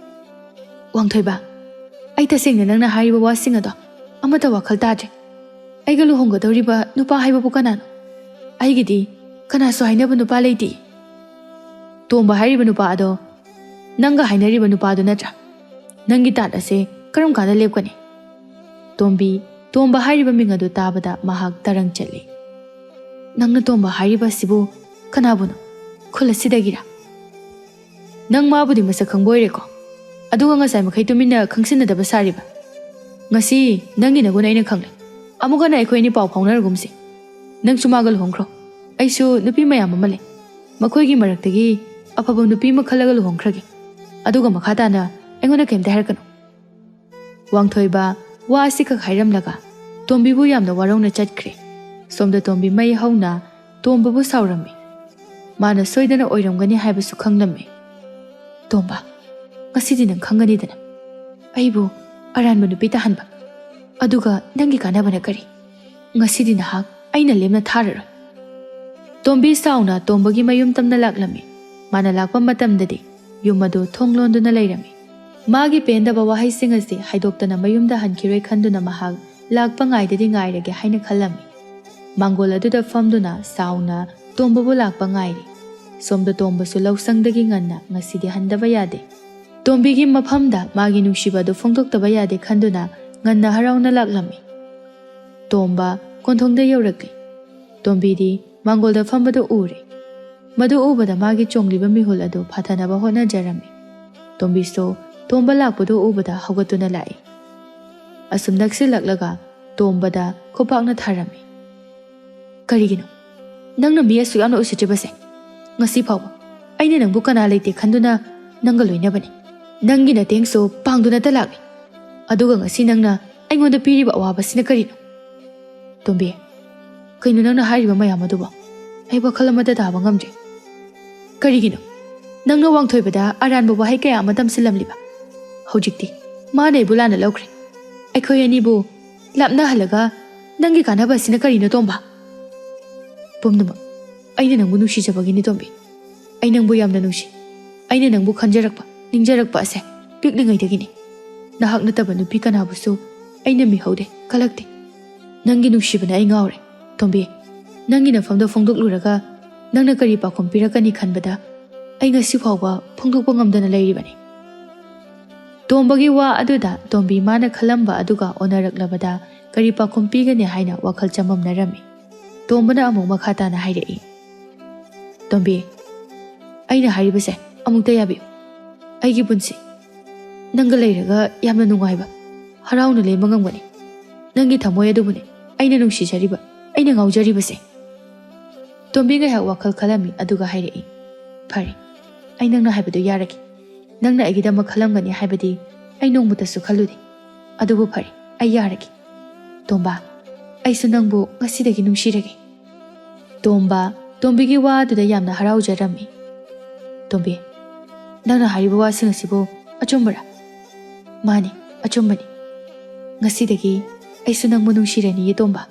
"ꯋꯥꯡꯊꯣꯏꯕ, ꯑꯩ ꯇꯁꯦꯡꯅ ꯅꯪꯅ ꯍꯥꯏꯔꯤꯕ ꯋꯥꯁꯤꯡ ꯑꯗꯣ ꯑꯃꯠꯇ ꯋꯥꯈꯜ ꯇꯥꯗ꯭ꯔꯦ꯫ ꯑꯩꯒ ꯂꯨꯍꯣꯡꯒꯗꯧꯔꯤꯕ ꯅꯨꯄꯥ ꯍꯥꯏꯕꯕꯨ ꯀꯅꯥꯅꯣ? ꯑꯩꯒꯤꯗꯤ ꯀꯅꯥꯁꯨ ꯍꯥꯏꯅꯕ ꯅꯨꯄꯥ ꯂꯩꯇꯦ꯫ ꯇꯣꯝꯕ ꯍꯥꯏꯔꯤꯕ ꯅꯨꯄꯥ ꯑꯗꯣ ꯅꯪꯒ ꯍꯥꯏꯅꯔꯤꯕ ꯅꯨꯄꯥꯗꯨ ꯅꯠꯇ꯭ꯔꯥ? ꯅꯪꯒꯤ ꯇꯥꯠ ꯑꯁꯦ ꯀꯔꯝ ꯀꯥꯟꯗ ꯂꯦꯞꯀꯅꯤ?" ꯇꯣꯝꯕꯤ, ꯇꯣꯝꯕ ꯍꯥꯏꯔꯤꯕ ꯃꯤꯡ ꯑꯗꯨ ꯇꯥꯕꯗ ꯃꯍꯥꯛ ꯇꯔꯪ ꯆꯠꯂꯤ꯫ "ꯅꯪꯅ ꯇꯣꯝꯕ ꯍꯥꯏꯔꯤꯕ ꯑꯁꯤꯕꯨ ꯀꯅꯥꯕꯨꯅꯣ? ꯈꯨꯜ ꯑꯁꯤꯗꯒꯤꯔꯥ? ꯅꯪ ꯃꯥꯕꯨꯗꯤ ꯃꯁꯛ ꯈꯪꯕ ꯑꯣꯏꯔꯦꯀꯣ, ꯑꯗꯨꯒ ꯉꯁꯥꯏ ꯃꯈꯩ ꯇꯨꯃꯤꯟꯅ ꯈꯪꯁꯤꯟꯅꯗꯕ ꯁꯥꯔꯤꯕ? ꯉꯁꯤ ꯅꯪꯒꯤ ꯅꯒꯨꯟ ꯑꯩꯅ ꯈꯪꯂꯦ꯫ ꯑꯃꯨꯛ ꯍꯟꯅ ꯑꯩꯈꯣꯏ ꯑꯅꯤ ꯄꯥꯎ ꯐꯥꯎꯅꯔꯒꯨꯝꯁꯤ꯫ ꯅꯪꯁꯨ ꯃꯥꯒ ꯂꯨꯍꯣꯡꯈ꯭ꯔꯣ꯫ ꯑꯩꯁꯨ ꯅꯨꯄꯤ ꯃꯌꯥꯝ ꯑꯃ ꯂꯩ, ꯃꯈꯣꯏꯒꯤ ꯃꯔꯛꯇꯒꯤ ꯑꯐꯕ ꯅꯨꯄꯤ ꯑꯃ ꯈꯜꯂꯒ ꯂꯨꯍꯣꯡꯈ꯭ꯔꯒꯦ꯫ ꯑꯗꯨꯒ ꯃꯈꯥ ꯇꯥꯅ ꯑꯩꯉꯣꯟꯗ ꯀꯩꯝꯇ ꯍꯥꯏꯔꯛꯀꯅꯨ꯫" ꯋꯥꯡꯊꯣꯏꯕ ꯋꯥ ꯑꯁꯤꯈꯛ ꯍꯥꯏꯔꯝꯂꯒ ꯇꯣꯝꯕꯤꯕꯨ ꯌꯥꯝꯅ ꯋꯥꯔꯧꯅ ꯆꯠꯈ꯭ꯔꯦ꯫ ꯁꯣꯝꯗ ꯇꯣꯝꯕꯤ ꯃꯩ ꯍꯧꯅ ꯇꯣꯝꯕꯕꯨ ꯁꯥꯎꯔꯝꯃꯤ꯫ ꯃꯥꯅ ꯁꯣꯏꯗꯅ ꯑꯣꯏꯔꯝꯒꯅꯤ ꯍꯥꯏꯕꯁꯨ ꯈꯪꯂꯝꯃꯤ꯫ "ꯇꯣꯝꯕ, ꯉꯁꯤꯗꯤ ꯅꯪ ꯈꯪꯒꯅꯤꯗꯅ ꯑꯩꯕꯨ ꯑꯔꯥꯟꯕ ꯅꯨꯄꯤ ꯇꯥꯍꯟꯕ꯫ ꯑꯗꯨꯒ ꯅꯪꯒꯤ ꯀꯥꯟꯅꯕꯅ ꯀꯔꯤ? ꯉꯁꯤꯗꯤ ꯅꯍꯥꯛ ꯑꯩꯅ ꯂꯦꯝꯅ ꯊꯥꯔꯔꯣꯏ꯫" ꯇꯣꯝꯕꯤ ꯁꯥꯎꯅ ꯇꯣꯝꯕꯒꯤ ꯃꯌꯨꯝ ꯇꯝꯅ ꯂꯥꯛꯂꯝꯃꯤ꯫ ꯃꯥꯅ ꯂꯥꯛꯄ ꯃꯇꯝꯗꯗꯤ ꯌꯨꯝ ꯑꯗꯨ ꯊꯣꯡ ꯂꯣꯟꯗꯨꯅ ꯂꯩꯔꯝꯃꯤ꯫ ꯃꯥꯒꯤ ꯄꯦꯟꯗꯕ ꯋꯥꯍꯩꯁꯤꯡ ꯑꯁꯤ ꯍꯥꯏꯗꯣꯛꯇꯅ ꯃꯌꯨꯝꯗ ꯍꯟꯈꯤꯔꯣꯏ ꯈꯟꯗꯨꯅ ꯃꯍꯥꯛ ꯂꯥꯛꯄ ꯉꯥꯏꯗꯗꯤ ꯉꯥꯏꯔꯒꯦ ꯍꯥꯏꯅ ꯈꯜꯂꯝꯃꯤ꯫ ꯃꯥꯡꯒꯣꯜ ꯑꯗꯨꯗ ꯐꯝꯗꯨꯅ ꯁꯥꯎꯅ ꯇꯣꯝꯕꯕꯨ ꯂꯥꯛꯄ ꯉꯥꯏꯔꯤ꯫ ꯁꯣꯝꯗ ꯇꯣꯝꯕꯁꯨ ꯂꯧꯁꯪꯗꯒꯤ ꯉꯟꯅ ꯉꯁꯤꯗꯤ ꯍꯟꯗꯕ ꯌꯥꯗꯦ꯫ ꯇꯣꯝꯕꯤꯒꯤ ꯃꯐꯝꯗ ꯃꯥꯒꯤ ꯅꯨꯡꯁꯤꯕ ꯑꯗꯨ ꯐꯣꯡꯗꯣꯛꯇꯕ ꯌꯥꯗꯦ ꯈꯟꯗꯨꯅ ꯉꯟꯅ ꯍꯔꯥꯎꯅ ꯂꯥꯛꯂꯝꯃꯤ꯫ ꯇꯣꯝꯕ ꯀꯣꯟꯊꯣꯡꯗ ꯌꯧꯔꯛꯂꯤ꯫ ꯇꯣꯝꯕꯤꯗꯤ ꯃꯥꯡꯒꯣꯜꯗ ꯐꯝꯕꯗꯨ ꯎꯔꯦ꯫ ꯃꯗꯨ ꯎꯕꯗ ꯃꯥꯒꯤ ꯆꯣꯡꯂꯤꯕ ꯃꯤꯍꯨꯜ ꯑꯗꯨ ꯐꯥꯊꯅꯕ ꯍꯣꯠꯅꯖꯔꯝꯃꯤ꯫ ꯇꯣꯝꯕꯤꯁꯨ ꯇꯣꯝꯕ ꯂꯥꯛꯄꯗꯨ ꯎꯕꯗ ꯍꯧꯒꯠꯇꯨꯅ ꯂꯥꯛꯏ꯫ ꯑꯁꯨꯝ ꯅꯛꯁꯤꯜꯂꯛꯂꯒ ꯇꯣꯝꯕꯗ ꯈꯨꯄꯥꯛꯅ ꯊꯥꯔꯝꯃꯤ꯫ "ꯀꯔꯤꯒꯤꯅꯣ ꯅꯪꯅ ꯃꯤ ꯑꯁꯨꯛ ꯌꯥꯝꯅ ꯎꯁꯤꯠꯇ꯭ꯔꯤꯕꯁꯦ? ꯉꯁꯤ ꯐꯥꯎꯕ ꯑꯩꯅ ꯅꯪꯕꯨ ꯀꯅꯥ ꯂꯩꯇꯦ ꯈꯟꯗꯨꯅ ꯅꯪꯒ ꯂꯣꯏꯅꯕꯅꯤ꯫ ꯅꯪꯒꯤ ꯅꯇꯦꯡꯁꯨ ꯄꯥꯡꯗꯨꯅꯇ ꯂꯥꯛꯂꯤ꯫ ꯑꯗꯨꯒ ꯉꯁꯤ ꯅꯪꯅ ꯑꯩꯉꯣꯟꯗ ꯄꯤꯔꯤꯕ ꯑꯋꯥꯕꯁꯤꯅ ꯀꯔꯤꯅꯣ? ꯇꯣꯝꯕꯤ, ꯀꯩꯅꯣ ꯅꯪꯅ ꯍꯥꯏꯔꯤꯕ ꯃꯌꯥꯝ ꯑꯗꯨꯕꯣ? ꯑꯩ ꯋꯥꯈꯜ ꯑꯃꯠꯇ ꯇꯥꯕ ꯉꯝꯗ꯭ꯔꯦ꯫ ꯀꯔꯤꯒꯤꯅꯣ? ꯅꯪꯅ ꯋꯥꯡꯊꯣꯏꯕꯗ ꯑꯔꯥꯟꯕ ꯋꯥꯍꯩ ꯀꯌꯥ ꯑꯃ ꯇꯝꯁꯤꯜꯂꯝꯂꯤꯕ꯫ ꯍꯧꯖꯤꯛꯇꯤ ꯃꯥꯅ ꯑꯩꯕꯨ ꯂꯥꯟꯅ ꯂꯧꯈ꯭ꯔꯦ꯫ ꯑꯩꯈꯣꯏ ꯑꯅꯤꯕꯨ ꯂꯥꯞꯅꯍꯜꯂꯒ ꯅꯪꯒꯤ ꯀꯥꯟꯅꯕ ꯑꯁꯤꯅ ꯀꯔꯤꯅꯣ, ꯇꯣꯝꯕ? ꯄꯨꯝꯅꯃꯛ ꯑꯩꯅ ꯅꯪꯕꯨ ꯅꯨꯡꯁꯤꯖꯕꯒꯤꯅꯤ, ꯇꯣꯝꯕꯤ꯫ ꯑꯩ ꯅꯪꯕꯨ ꯌꯥꯝꯅ ꯅꯨꯡꯁꯤ꯫ ꯑꯩꯅ ꯅꯪꯕꯨ ꯈꯟꯖꯔꯛꯄ, ꯅꯤꯡꯖꯔꯛꯄ ꯑꯁꯦ ꯄꯤꯛꯂꯤꯉꯩꯗꯒꯤꯅꯤ꯫ ꯅꯍꯥꯛ ꯅꯠꯇꯕ ꯅꯨꯄꯤ ꯀꯅꯥꯕꯨꯁꯨ ꯑꯩꯅ ꯃꯤꯍꯧꯗꯦ, ꯀꯜꯂꯛꯇꯦ꯫ ꯅꯪꯒꯤ ꯅꯨꯡꯁꯤꯕꯅ ꯑꯩ ꯉꯥꯎꯔꯦ, ꯇꯣꯝꯕꯤ꯫ ꯅꯪꯒꯤ ꯅꯐꯝꯗ ꯐꯣꯡꯗꯣꯛꯂꯨꯔꯒ ꯅꯪꯅ ꯀꯔꯤ ꯄꯥꯎꯈꯨꯝ ꯄꯤꯔꯛꯀꯅꯤ ꯈꯟꯕꯗ ꯑꯩ ꯉꯁꯤ ꯐꯥꯎꯕ ꯐꯣꯡꯗꯣꯛꯄ ꯉꯝꯗꯅ ꯂꯩꯔꯤꯕꯅꯤ꯫ ꯇꯣꯝꯕꯒꯤ ꯋꯥ ꯑꯗꯨꯗ ꯇꯣꯝꯕꯤ ꯃꯥꯅ ꯈꯜꯂꯝꯕ ꯑꯗꯨꯒ ꯑꯣꯟꯅꯔꯛꯂꯕꯗ ꯀꯔꯤ ꯄꯥꯎꯈꯨꯝ ꯄꯤꯒꯅꯤ ꯍꯥꯏꯅ ꯋꯥꯈꯜ ꯆꯃꯝꯅꯔꯝꯃꯤ꯫ ꯇꯣꯝꯕꯅ ꯑꯃꯨꯛ ꯃꯈꯥ ꯇꯥꯅ ꯍꯥꯏꯔꯛꯏ, ꯇꯣꯝꯕꯤ, ꯑꯩꯅ ꯍꯥꯏꯔꯤꯕꯁꯦ ꯑꯃꯨꯛꯇ ꯌꯥꯕꯤꯌꯨ꯫ ꯑꯩꯒꯤ ꯄꯨꯟꯁꯤ ꯅꯪꯒ ꯂꯩꯔꯒ ꯌꯥꯝꯅ ꯅꯨꯡꯉꯥꯏꯕ, ꯍꯔꯥꯎꯅ ꯂꯦꯟꯕ ꯉꯝꯒꯅꯤ꯫ ꯅꯪꯒꯤ ꯊꯃꯣꯏ ꯑꯗꯨꯕꯨꯅꯤ ꯑꯩꯅ ꯅꯨꯡꯁꯤꯖꯔꯤꯕ, ꯑꯩꯅ ꯉꯥꯎꯖꯔꯤꯕꯁꯦ꯫ ꯇꯣꯝꯕꯤ ꯉꯥꯏꯍꯥꯛ ꯋꯥꯈꯜ ꯈꯜꯂꯝꯃꯤ, ꯑꯗꯨꯒ ꯍꯥꯏꯔꯛꯏ, ꯐꯔꯦ, ꯑꯩ ꯅꯪꯅ ꯍꯥꯏꯕꯗꯨ ꯌꯥꯔꯒꯦ꯫ ꯅꯪꯅ ꯑꯩꯒꯤꯗꯃꯛ ꯈꯜꯂꯝꯒꯅꯤ ꯍꯥꯏꯕꯗꯤ ꯑꯩ ꯅꯣꯡꯃꯇꯁꯨ ꯈꯜꯂꯨꯗꯦ꯫ ꯑꯗꯨꯕꯨ ꯐꯔꯦ, ꯑꯩ ꯌꯥꯔꯒꯦ꯫ ꯇꯣꯝꯕ, ꯑꯩꯁꯨ ꯅꯪꯕꯨ ꯉꯁꯤꯗꯒꯤ ꯅꯨꯡꯁꯤꯔꯒꯦ꯫ ꯇꯣꯝꯕ, ꯇꯣꯝꯕꯤꯒꯤ ꯋꯥ ꯑꯗꯨꯗ ꯌꯥꯝꯅ ꯍꯔꯥꯎꯖꯔꯝꯃꯤ꯫ ꯇꯣꯝꯕꯤ, ꯅꯪꯅ ꯍꯥꯏꯔꯤꯕ ꯋꯥꯁꯤꯡ ꯑꯁꯤꯕꯨ ꯑꯆꯨꯝꯕꯔꯥ? ꯃꯥꯅꯤ, ꯑꯆꯨꯝꯕꯅꯤ꯫ ꯉꯁꯤꯗꯒꯤ ꯑꯩꯁꯨ ꯅꯪꯕꯨ ꯅꯨꯡꯁꯤꯔꯅꯤꯌꯦ, ꯇꯣꯝꯕ꯫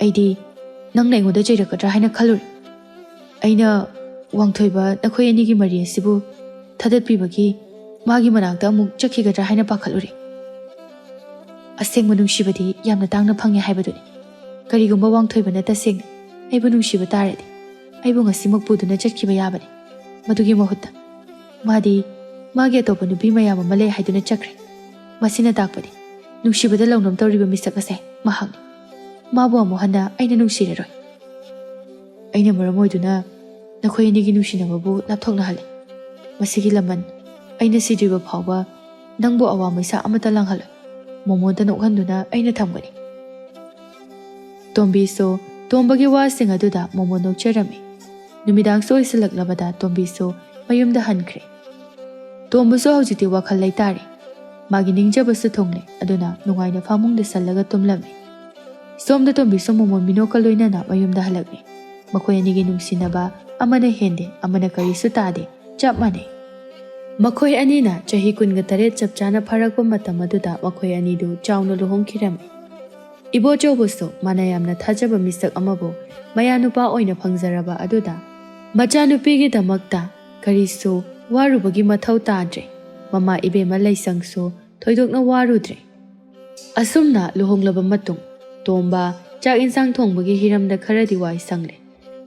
ꯑꯩꯗꯤ ꯅꯪꯅ ꯑꯩꯉꯣꯟꯗ ꯆꯩꯔꯛꯀꯗ꯭ꯔꯥ ꯍꯥꯏꯅ ꯈꯜꯂꯨꯔꯦ꯫ ꯑꯩꯅ ꯋꯥꯡꯊꯣꯏꯕ ꯅꯈꯣꯏ ꯑꯅꯤꯒꯤ ꯃꯔꯤ ꯑꯁꯤꯕꯨ ꯊꯥꯗꯠꯄꯤꯕꯒꯤ ꯃꯥꯒꯤ ꯃꯅꯥꯛꯇ ꯑꯃꯨꯛ ꯆꯠꯈꯤꯒꯗ꯭ꯔꯥ ꯍꯥꯏꯅ ꯄꯥꯈꯠꯂꯨꯔꯦ꯫ ꯑꯁꯦꯡꯕ ꯅꯨꯡꯁꯤꯕꯗꯤ ꯌꯥꯝꯅ ꯇꯥꯡꯅ ꯐꯪꯉꯦ ꯍꯥꯏꯕꯗꯨꯅꯤ꯫ ꯀꯔꯤꯒꯨꯝꯕ ꯋꯥꯡꯊꯣꯏꯕꯅ ꯇꯁꯦꯡꯅ ꯑꯩꯕꯨ ꯅꯨꯡꯁꯤꯕ ꯇꯥꯔꯗꯤ, ꯑꯩꯕꯨ ꯉꯁꯤꯃꯛ ꯄꯨꯗꯨꯅ ꯆꯠꯈꯤꯕ ꯌꯥꯕꯅꯤ꯫ ꯃꯗꯨꯒꯤ ꯃꯍꯨꯠꯇ ꯃꯥꯗꯤ ꯃꯥꯒꯤ ꯑꯇꯣꯞꯄ ꯅꯨꯄꯤ ꯃꯌꯥꯝ ꯑꯃ ꯂꯩ ꯍꯥꯏꯗꯨꯅ ꯆꯠꯈ꯭ꯔꯦ꯫ ꯃꯁꯤꯅ ꯇꯥꯛꯄꯗꯤ ꯅꯨꯡꯁꯤꯕꯗ ꯂꯧꯅꯝ ꯇꯧꯔꯤꯕ ꯃꯤꯁꯛ ꯑꯁꯦ ꯃꯍꯥꯛꯅꯤ꯫ ꯃꯥꯕꯨ ꯑꯃꯨꯛ ꯍꯟꯅ ꯑꯩꯅ ꯅꯨꯡꯁꯤꯔꯔꯣꯏ꯫ ꯑꯩꯅ ꯃꯔꯝ ꯑꯣꯏꯗꯨꯅ ꯅꯈꯣꯏ ꯑꯅꯤꯒꯤ ꯅꯨꯡꯁꯤꯅꯕꯕꯨ ꯂꯥꯞꯊꯣꯛꯅꯍꯜꯂꯦ꯫ ꯃꯁꯤꯒꯤ ꯂꯃꯟ ꯑꯩꯅ ꯁꯤꯗ꯭ꯔꯤꯕ ꯐꯥꯎꯕ ꯅꯪꯕꯨ ꯑꯋꯥ ꯃꯩꯁꯥ ꯑꯃꯠꯇ ꯂꯥꯡꯍꯜꯂꯣꯏ꯫ ꯃꯣꯃꯣꯟꯇ ꯅꯣꯛꯍꯟꯗꯨꯅ ꯑꯩꯅ ꯊꯝꯒꯅꯤ꯫ ꯇꯣꯝꯕꯤꯁꯨ ꯇꯣꯝꯕꯒꯤ ꯋꯥꯁꯤꯡ ꯑꯗꯨꯗ ꯃꯣꯃꯣꯟ ꯅꯣꯛꯆꯔꯝꯃꯤ꯫ ꯅꯨꯃꯤꯗꯥꯡꯁꯨ ꯑꯣꯏꯁꯤꯜꯂꯛꯂꯕꯗ ꯇꯣꯝꯕꯤꯁꯨ ꯃꯌꯨꯝꯗ ꯍꯟꯈ꯭ꯔꯦ꯫ ꯇꯣꯝꯕꯁꯨ ꯍꯧꯖꯤꯛꯇꯤ ꯋꯥꯈꯜ ꯂꯩꯇꯥꯔꯦ꯫ ꯃꯥꯒꯤ ꯅꯤꯡꯖꯕꯁꯨ ꯊꯨꯡꯂꯦ꯫ ꯑꯗꯨꯅ ꯅꯨꯡꯉꯥꯏꯅ ꯐꯃꯨꯡꯗ ꯁꯜꯂꯒ ꯇꯨꯝꯂꯝꯃꯤ꯫ ꯁꯣꯝꯗ ꯇꯣꯝꯕꯤꯁꯨ ꯃꯃꯣꯟ ꯃꯤꯅꯣꯛꯀ ꯂꯣꯏꯅꯅ ꯃꯌꯨꯝꯗ ꯍꯜꯂꯛꯂꯦ꯫ ꯃꯈꯣꯏ ꯑꯅꯤꯒꯤ ꯅꯨꯡꯁꯤꯅꯕ ꯑꯃꯅ ꯍꯦꯟꯗꯦ, ꯑꯃꯅ ꯀꯔꯤꯁꯨ ꯇꯥꯗꯦ, ꯆꯞ ꯃꯥꯟꯅꯩ꯫ ꯃꯈꯣꯏ ꯑꯅꯤꯅ ꯆꯍꯤ ꯀꯨꯟꯒ ꯇꯔꯦꯠ ꯆꯞ ꯆꯥꯅ ꯐꯥꯔꯛꯄ ꯃꯇꯝ ꯑꯗꯨꯗ ꯃꯈꯣꯏ ꯑꯅꯤꯗꯨ ꯆꯥꯎꯅ ꯂꯨꯍꯣꯡꯈꯤꯔꯝꯃꯤ꯫ ꯏꯕꯣꯆꯧꯕꯨꯁꯨ ꯃꯥꯅ ꯌꯥꯝꯅ ꯊꯥꯖꯕ ꯃꯤꯁꯛ ꯑꯃꯕꯨ ꯃꯌꯥꯅꯨꯄꯥ ꯑꯣꯏꯅ ꯐꯪꯖꯔꯕ ꯑꯗꯨꯗ ꯃꯆꯥꯅꯨꯄꯤꯒꯤꯗꯃꯛꯇ ꯀꯔꯤꯁꯨ ꯋꯥꯔꯨꯕꯒꯤ ꯃꯊꯧ ꯇꯥꯗ꯭ꯔꯦ꯫ ꯃꯃꯥ ꯏꯕꯦꯝꯃ ꯂꯩꯁꯪꯁꯨ ꯊꯣꯏꯗꯣꯛꯅ ꯋꯥꯔꯨꯗ꯭ꯔꯦ꯫ ꯑꯁꯨꯝꯅ ꯂꯨꯍꯣꯡꯂꯕ ꯃꯇꯨꯡ ꯇꯣꯝꯕ ꯆꯥꯛ ꯏꯟꯁꯥꯡ ꯊꯣꯡꯕꯒꯤ ꯍꯤꯔꯝꯗ ꯈꯔꯗꯤ ꯋꯥꯏ ꯁꯪꯂꯦ꯫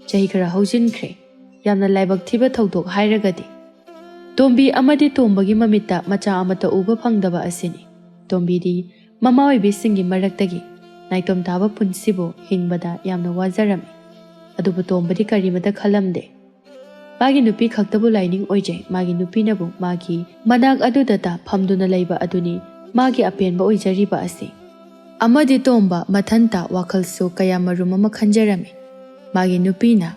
ꯆꯍꯤ ꯈꯔ ꯍꯧꯖꯤꯟꯈ꯭ꯔꯦ꯫ ꯌꯥꯝꯅ ꯂꯥꯏꯕꯛ ꯊꯤꯕ ꯊꯧꯗꯣꯛ ꯍꯥꯏꯔꯒꯗꯤ ꯇꯣꯝꯕꯤ ꯑꯃꯗꯤ ꯇꯣꯝꯕꯒꯤ ꯃꯃꯤꯠꯇ ꯃꯆꯥ ꯑꯃꯠꯇ ꯎꯕ ꯐꯪꯗꯕ ꯑꯁꯤꯅꯤ꯫ ꯇꯣꯝꯕꯤꯗꯤ ꯃꯃꯥ ꯑꯣꯏꯕꯤꯁꯤꯡꯒꯤ ꯃꯔꯛꯇꯒꯤ ꯅꯥꯏꯇꯣꯝ ꯇꯥꯕ ꯄꯨꯟꯁꯤꯕꯨ ꯍꯤꯡꯕꯗ ꯌꯥꯝꯅ ꯋꯥꯖꯔꯝꯃꯤ꯫ ꯑꯗꯨꯕꯨ ꯇꯣꯝꯕꯗꯤ ꯀꯔꯤꯃꯇ ꯈꯜꯂꯝꯗꯦ꯫ ꯃꯥꯒꯤ ꯅꯨꯄꯤ ꯈꯛꯇꯕꯨ ꯂꯥꯏꯅꯤꯡ ꯑꯣꯏꯖꯩ꯫ ꯃꯥꯒꯤ ꯅꯨꯄꯤꯅꯕꯨ ꯃꯥꯒꯤ ꯃꯅꯥꯛ ꯑꯗꯨꯗꯇ ꯐꯝꯗꯨꯅ ꯂꯩꯕ ꯑꯗꯨꯅꯤ ꯃꯥꯒꯤ ꯑꯄꯦꯟꯕ ꯑꯣꯏꯖꯔꯤꯕ ꯑꯁꯤ꯫ ꯑꯃꯗꯤ ꯇꯣꯝꯕ ꯃꯊꯟꯇ ꯋꯥꯈꯜꯁꯨ ꯀꯌꯥ ꯃꯔꯨꯝ ꯑꯃ ꯈꯟꯖꯔꯝꯃꯤ꯫ ꯃꯥꯒꯤ ꯅꯨꯄꯤꯅ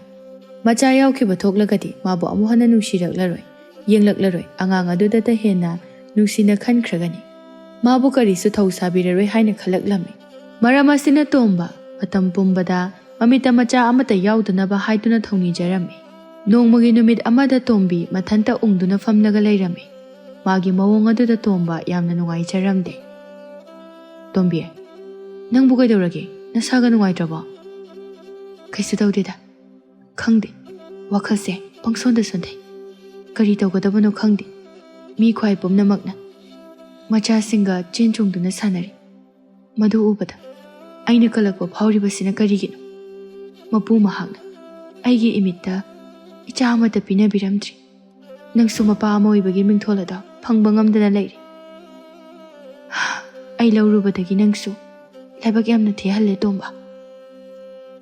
ꯃꯆꯥ ꯌꯥꯎꯈꯤꯕ ꯊꯣꯛꯂꯒꯗꯤ ꯃꯥꯕꯨ ꯑꯃꯨꯛ ꯍꯟꯅ ꯅꯨꯡꯁꯤꯔꯛꯂꯔꯣꯏ, ꯌꯦꯡꯂꯛꯂꯔꯣꯏ, ꯑꯉꯥꯡ ꯑꯗꯨꯗꯇ ꯍꯦꯟꯅ ꯅꯨꯡꯁꯤꯅ ꯈꯟꯈ꯭ꯔꯒꯅꯤ꯫ ꯃꯥꯕꯨ ꯀꯔꯤꯁꯨ ꯊꯧ ꯁꯥꯕꯤꯔꯔꯣꯏ ꯍꯥꯏꯅ ꯈꯜꯂꯛꯂꯝꯃꯤ꯫ ꯃꯔꯝ ꯑꯁꯤꯅ ꯇꯣꯝꯕ ꯃꯇꯝ ꯄꯨꯝꯕꯗ ꯃꯃꯤꯠꯇ ꯃꯆꯥ ꯑꯃꯠꯇ ꯌꯥꯎꯗꯅꯕ ꯍꯥꯏꯗꯨꯅ ꯊꯧꯅꯤꯖꯔꯝꯃꯤ꯫ ꯅꯣꯡꯃꯒꯤ ꯅꯨꯃꯤꯠ ꯑꯃꯗ ꯇꯣꯝꯕꯤ ꯃꯊꯟꯇ ꯎꯪꯗꯨꯅ ꯐꯝꯂꯒ ꯂꯩꯔꯝꯃꯤ꯫ ꯃꯥꯒꯤ ꯃꯑꯣꯡ ꯑꯗꯨꯗ ꯇꯣꯝꯕ ꯌꯥꯝꯅ ꯅꯨꯡꯉꯥꯏꯖꯔꯝꯗꯦ꯫ "ꯇꯣꯝꯕꯤ, ꯅꯪꯕꯨ ꯀꯩꯗꯧꯔꯒꯦ? ꯅꯁꯥꯒ ꯅꯨꯡꯉꯥꯏꯇ꯭ꯔꯕꯣ?" "ꯀꯩꯁꯨ ꯇꯧꯗꯦꯗ꯫ ꯈꯪꯗꯦ, ꯋꯥꯈꯜꯁꯦ ꯄꯪꯁꯣꯟꯗ ꯁꯣꯟꯊꯩ꯫ ꯀꯔꯤ ꯇꯧꯒꯗꯕꯅꯣ ꯈꯪꯗꯦ꯫ ꯃꯤ ꯈ꯭ꯋꯥꯏ ꯄꯨꯝꯅꯃꯛꯅ ꯃꯆꯥꯁꯤꯡꯒ ꯆꯦꯟ ꯆꯣꯡꯗꯨꯅ ꯁꯥꯟꯅꯔꯤ꯫ ꯃꯗꯨ ꯎꯕꯗ ꯑꯩꯅ ꯀꯜꯂꯛꯄ ꯐꯥꯎꯔꯤꯕꯁꯤꯅ ꯀꯔꯤꯒꯤꯅꯣ? ꯃꯄꯨ ꯃꯍꯥꯛꯅ ꯑꯩꯒꯤ ꯏꯃꯤꯠꯇ ꯏꯆꯥ ꯑꯃꯠꯇ ꯄꯤꯅꯕꯤꯔꯝꯗ꯭ꯔꯤ꯫ ꯅꯪꯁꯨ ꯃꯄꯥ ꯑꯃ ꯑꯣꯏꯕꯒꯤ ꯃꯤꯡꯊꯣꯜ ꯑꯗꯣ ꯐꯪꯕ ꯉꯝꯗꯅ ꯂꯩꯔꯤ꯫ ꯑꯩ ꯂꯧꯔꯨꯕꯗꯒꯤ ꯅꯪꯁꯨ ꯂꯥꯏꯕꯛ ꯌꯥꯝꯅ ꯊꯤꯍꯜꯂꯦ, ꯇꯣꯝꯕ꯫"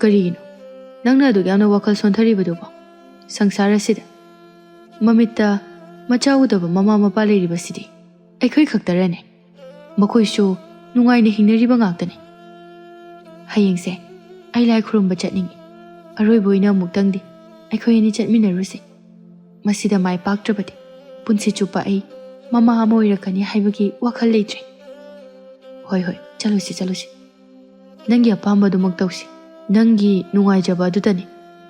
"ꯀꯔꯤꯒꯤꯅꯣ ꯅꯪꯅ ꯑꯗꯨꯛ ꯌꯥꯝꯅ ꯋꯥꯈꯜ ꯁꯣꯟꯊꯔꯤꯕꯗꯨꯕꯣ? ꯁꯪꯁꯥꯔ ꯑꯁꯤꯗ ꯃꯃꯤꯠꯇ ꯃꯆꯥ ꯎꯗꯕ ꯃꯃꯥ ꯃꯄꯥ ꯂꯩꯔꯤꯕꯁꯤꯗꯤ ꯑꯩꯈꯣꯏ ꯈꯛꯇꯔꯅꯦ꯫ ꯃꯈꯣꯏꯁꯨ ꯅꯨꯡꯉꯥꯏꯅ ꯍꯤꯡꯅꯔꯤꯕ ꯉꯥꯛꯇꯅꯤ꯫ ꯍꯌꯦꯡꯁꯦ ꯑꯩ ꯂꯥꯏ ꯈꯨꯔꯨꯝꯕ ꯆꯠꯅꯤꯡꯏ꯫ ꯑꯔꯣꯏꯕ ꯑꯣꯏꯅ ꯑꯃꯨꯛꯇꯪꯗꯤ ꯑꯩꯈꯣꯏ ꯑꯅꯤ ꯆꯠꯃꯤꯟꯅꯔꯨꯁꯦ꯫ ꯃꯁꯤꯗ ꯃꯥꯏ ꯄꯥꯛꯇ꯭ꯔꯕꯗꯤ ꯄꯨꯟꯁꯤ ꯆꯨꯞꯄ ꯑꯩ ꯃꯃꯥ ꯑꯃ ꯑꯣꯏꯔꯛꯀꯅꯤ ꯍꯥꯏꯕꯒꯤ ꯋꯥꯈꯜ ꯂꯩꯇ꯭ꯔꯦ꯫ ꯍꯣꯏ, ꯍꯣꯏ, ꯆꯠꯂꯨꯁꯤ, ꯆꯠꯂꯨꯁꯤ꯫ ꯅꯪꯒꯤ ꯑꯄꯥꯝꯕꯗꯨꯃꯛ ꯇꯧꯁꯤ꯫ ꯅꯪꯒꯤ ꯅꯨꯡꯉꯥꯏꯖꯕ ꯑꯗꯨꯗꯅꯤ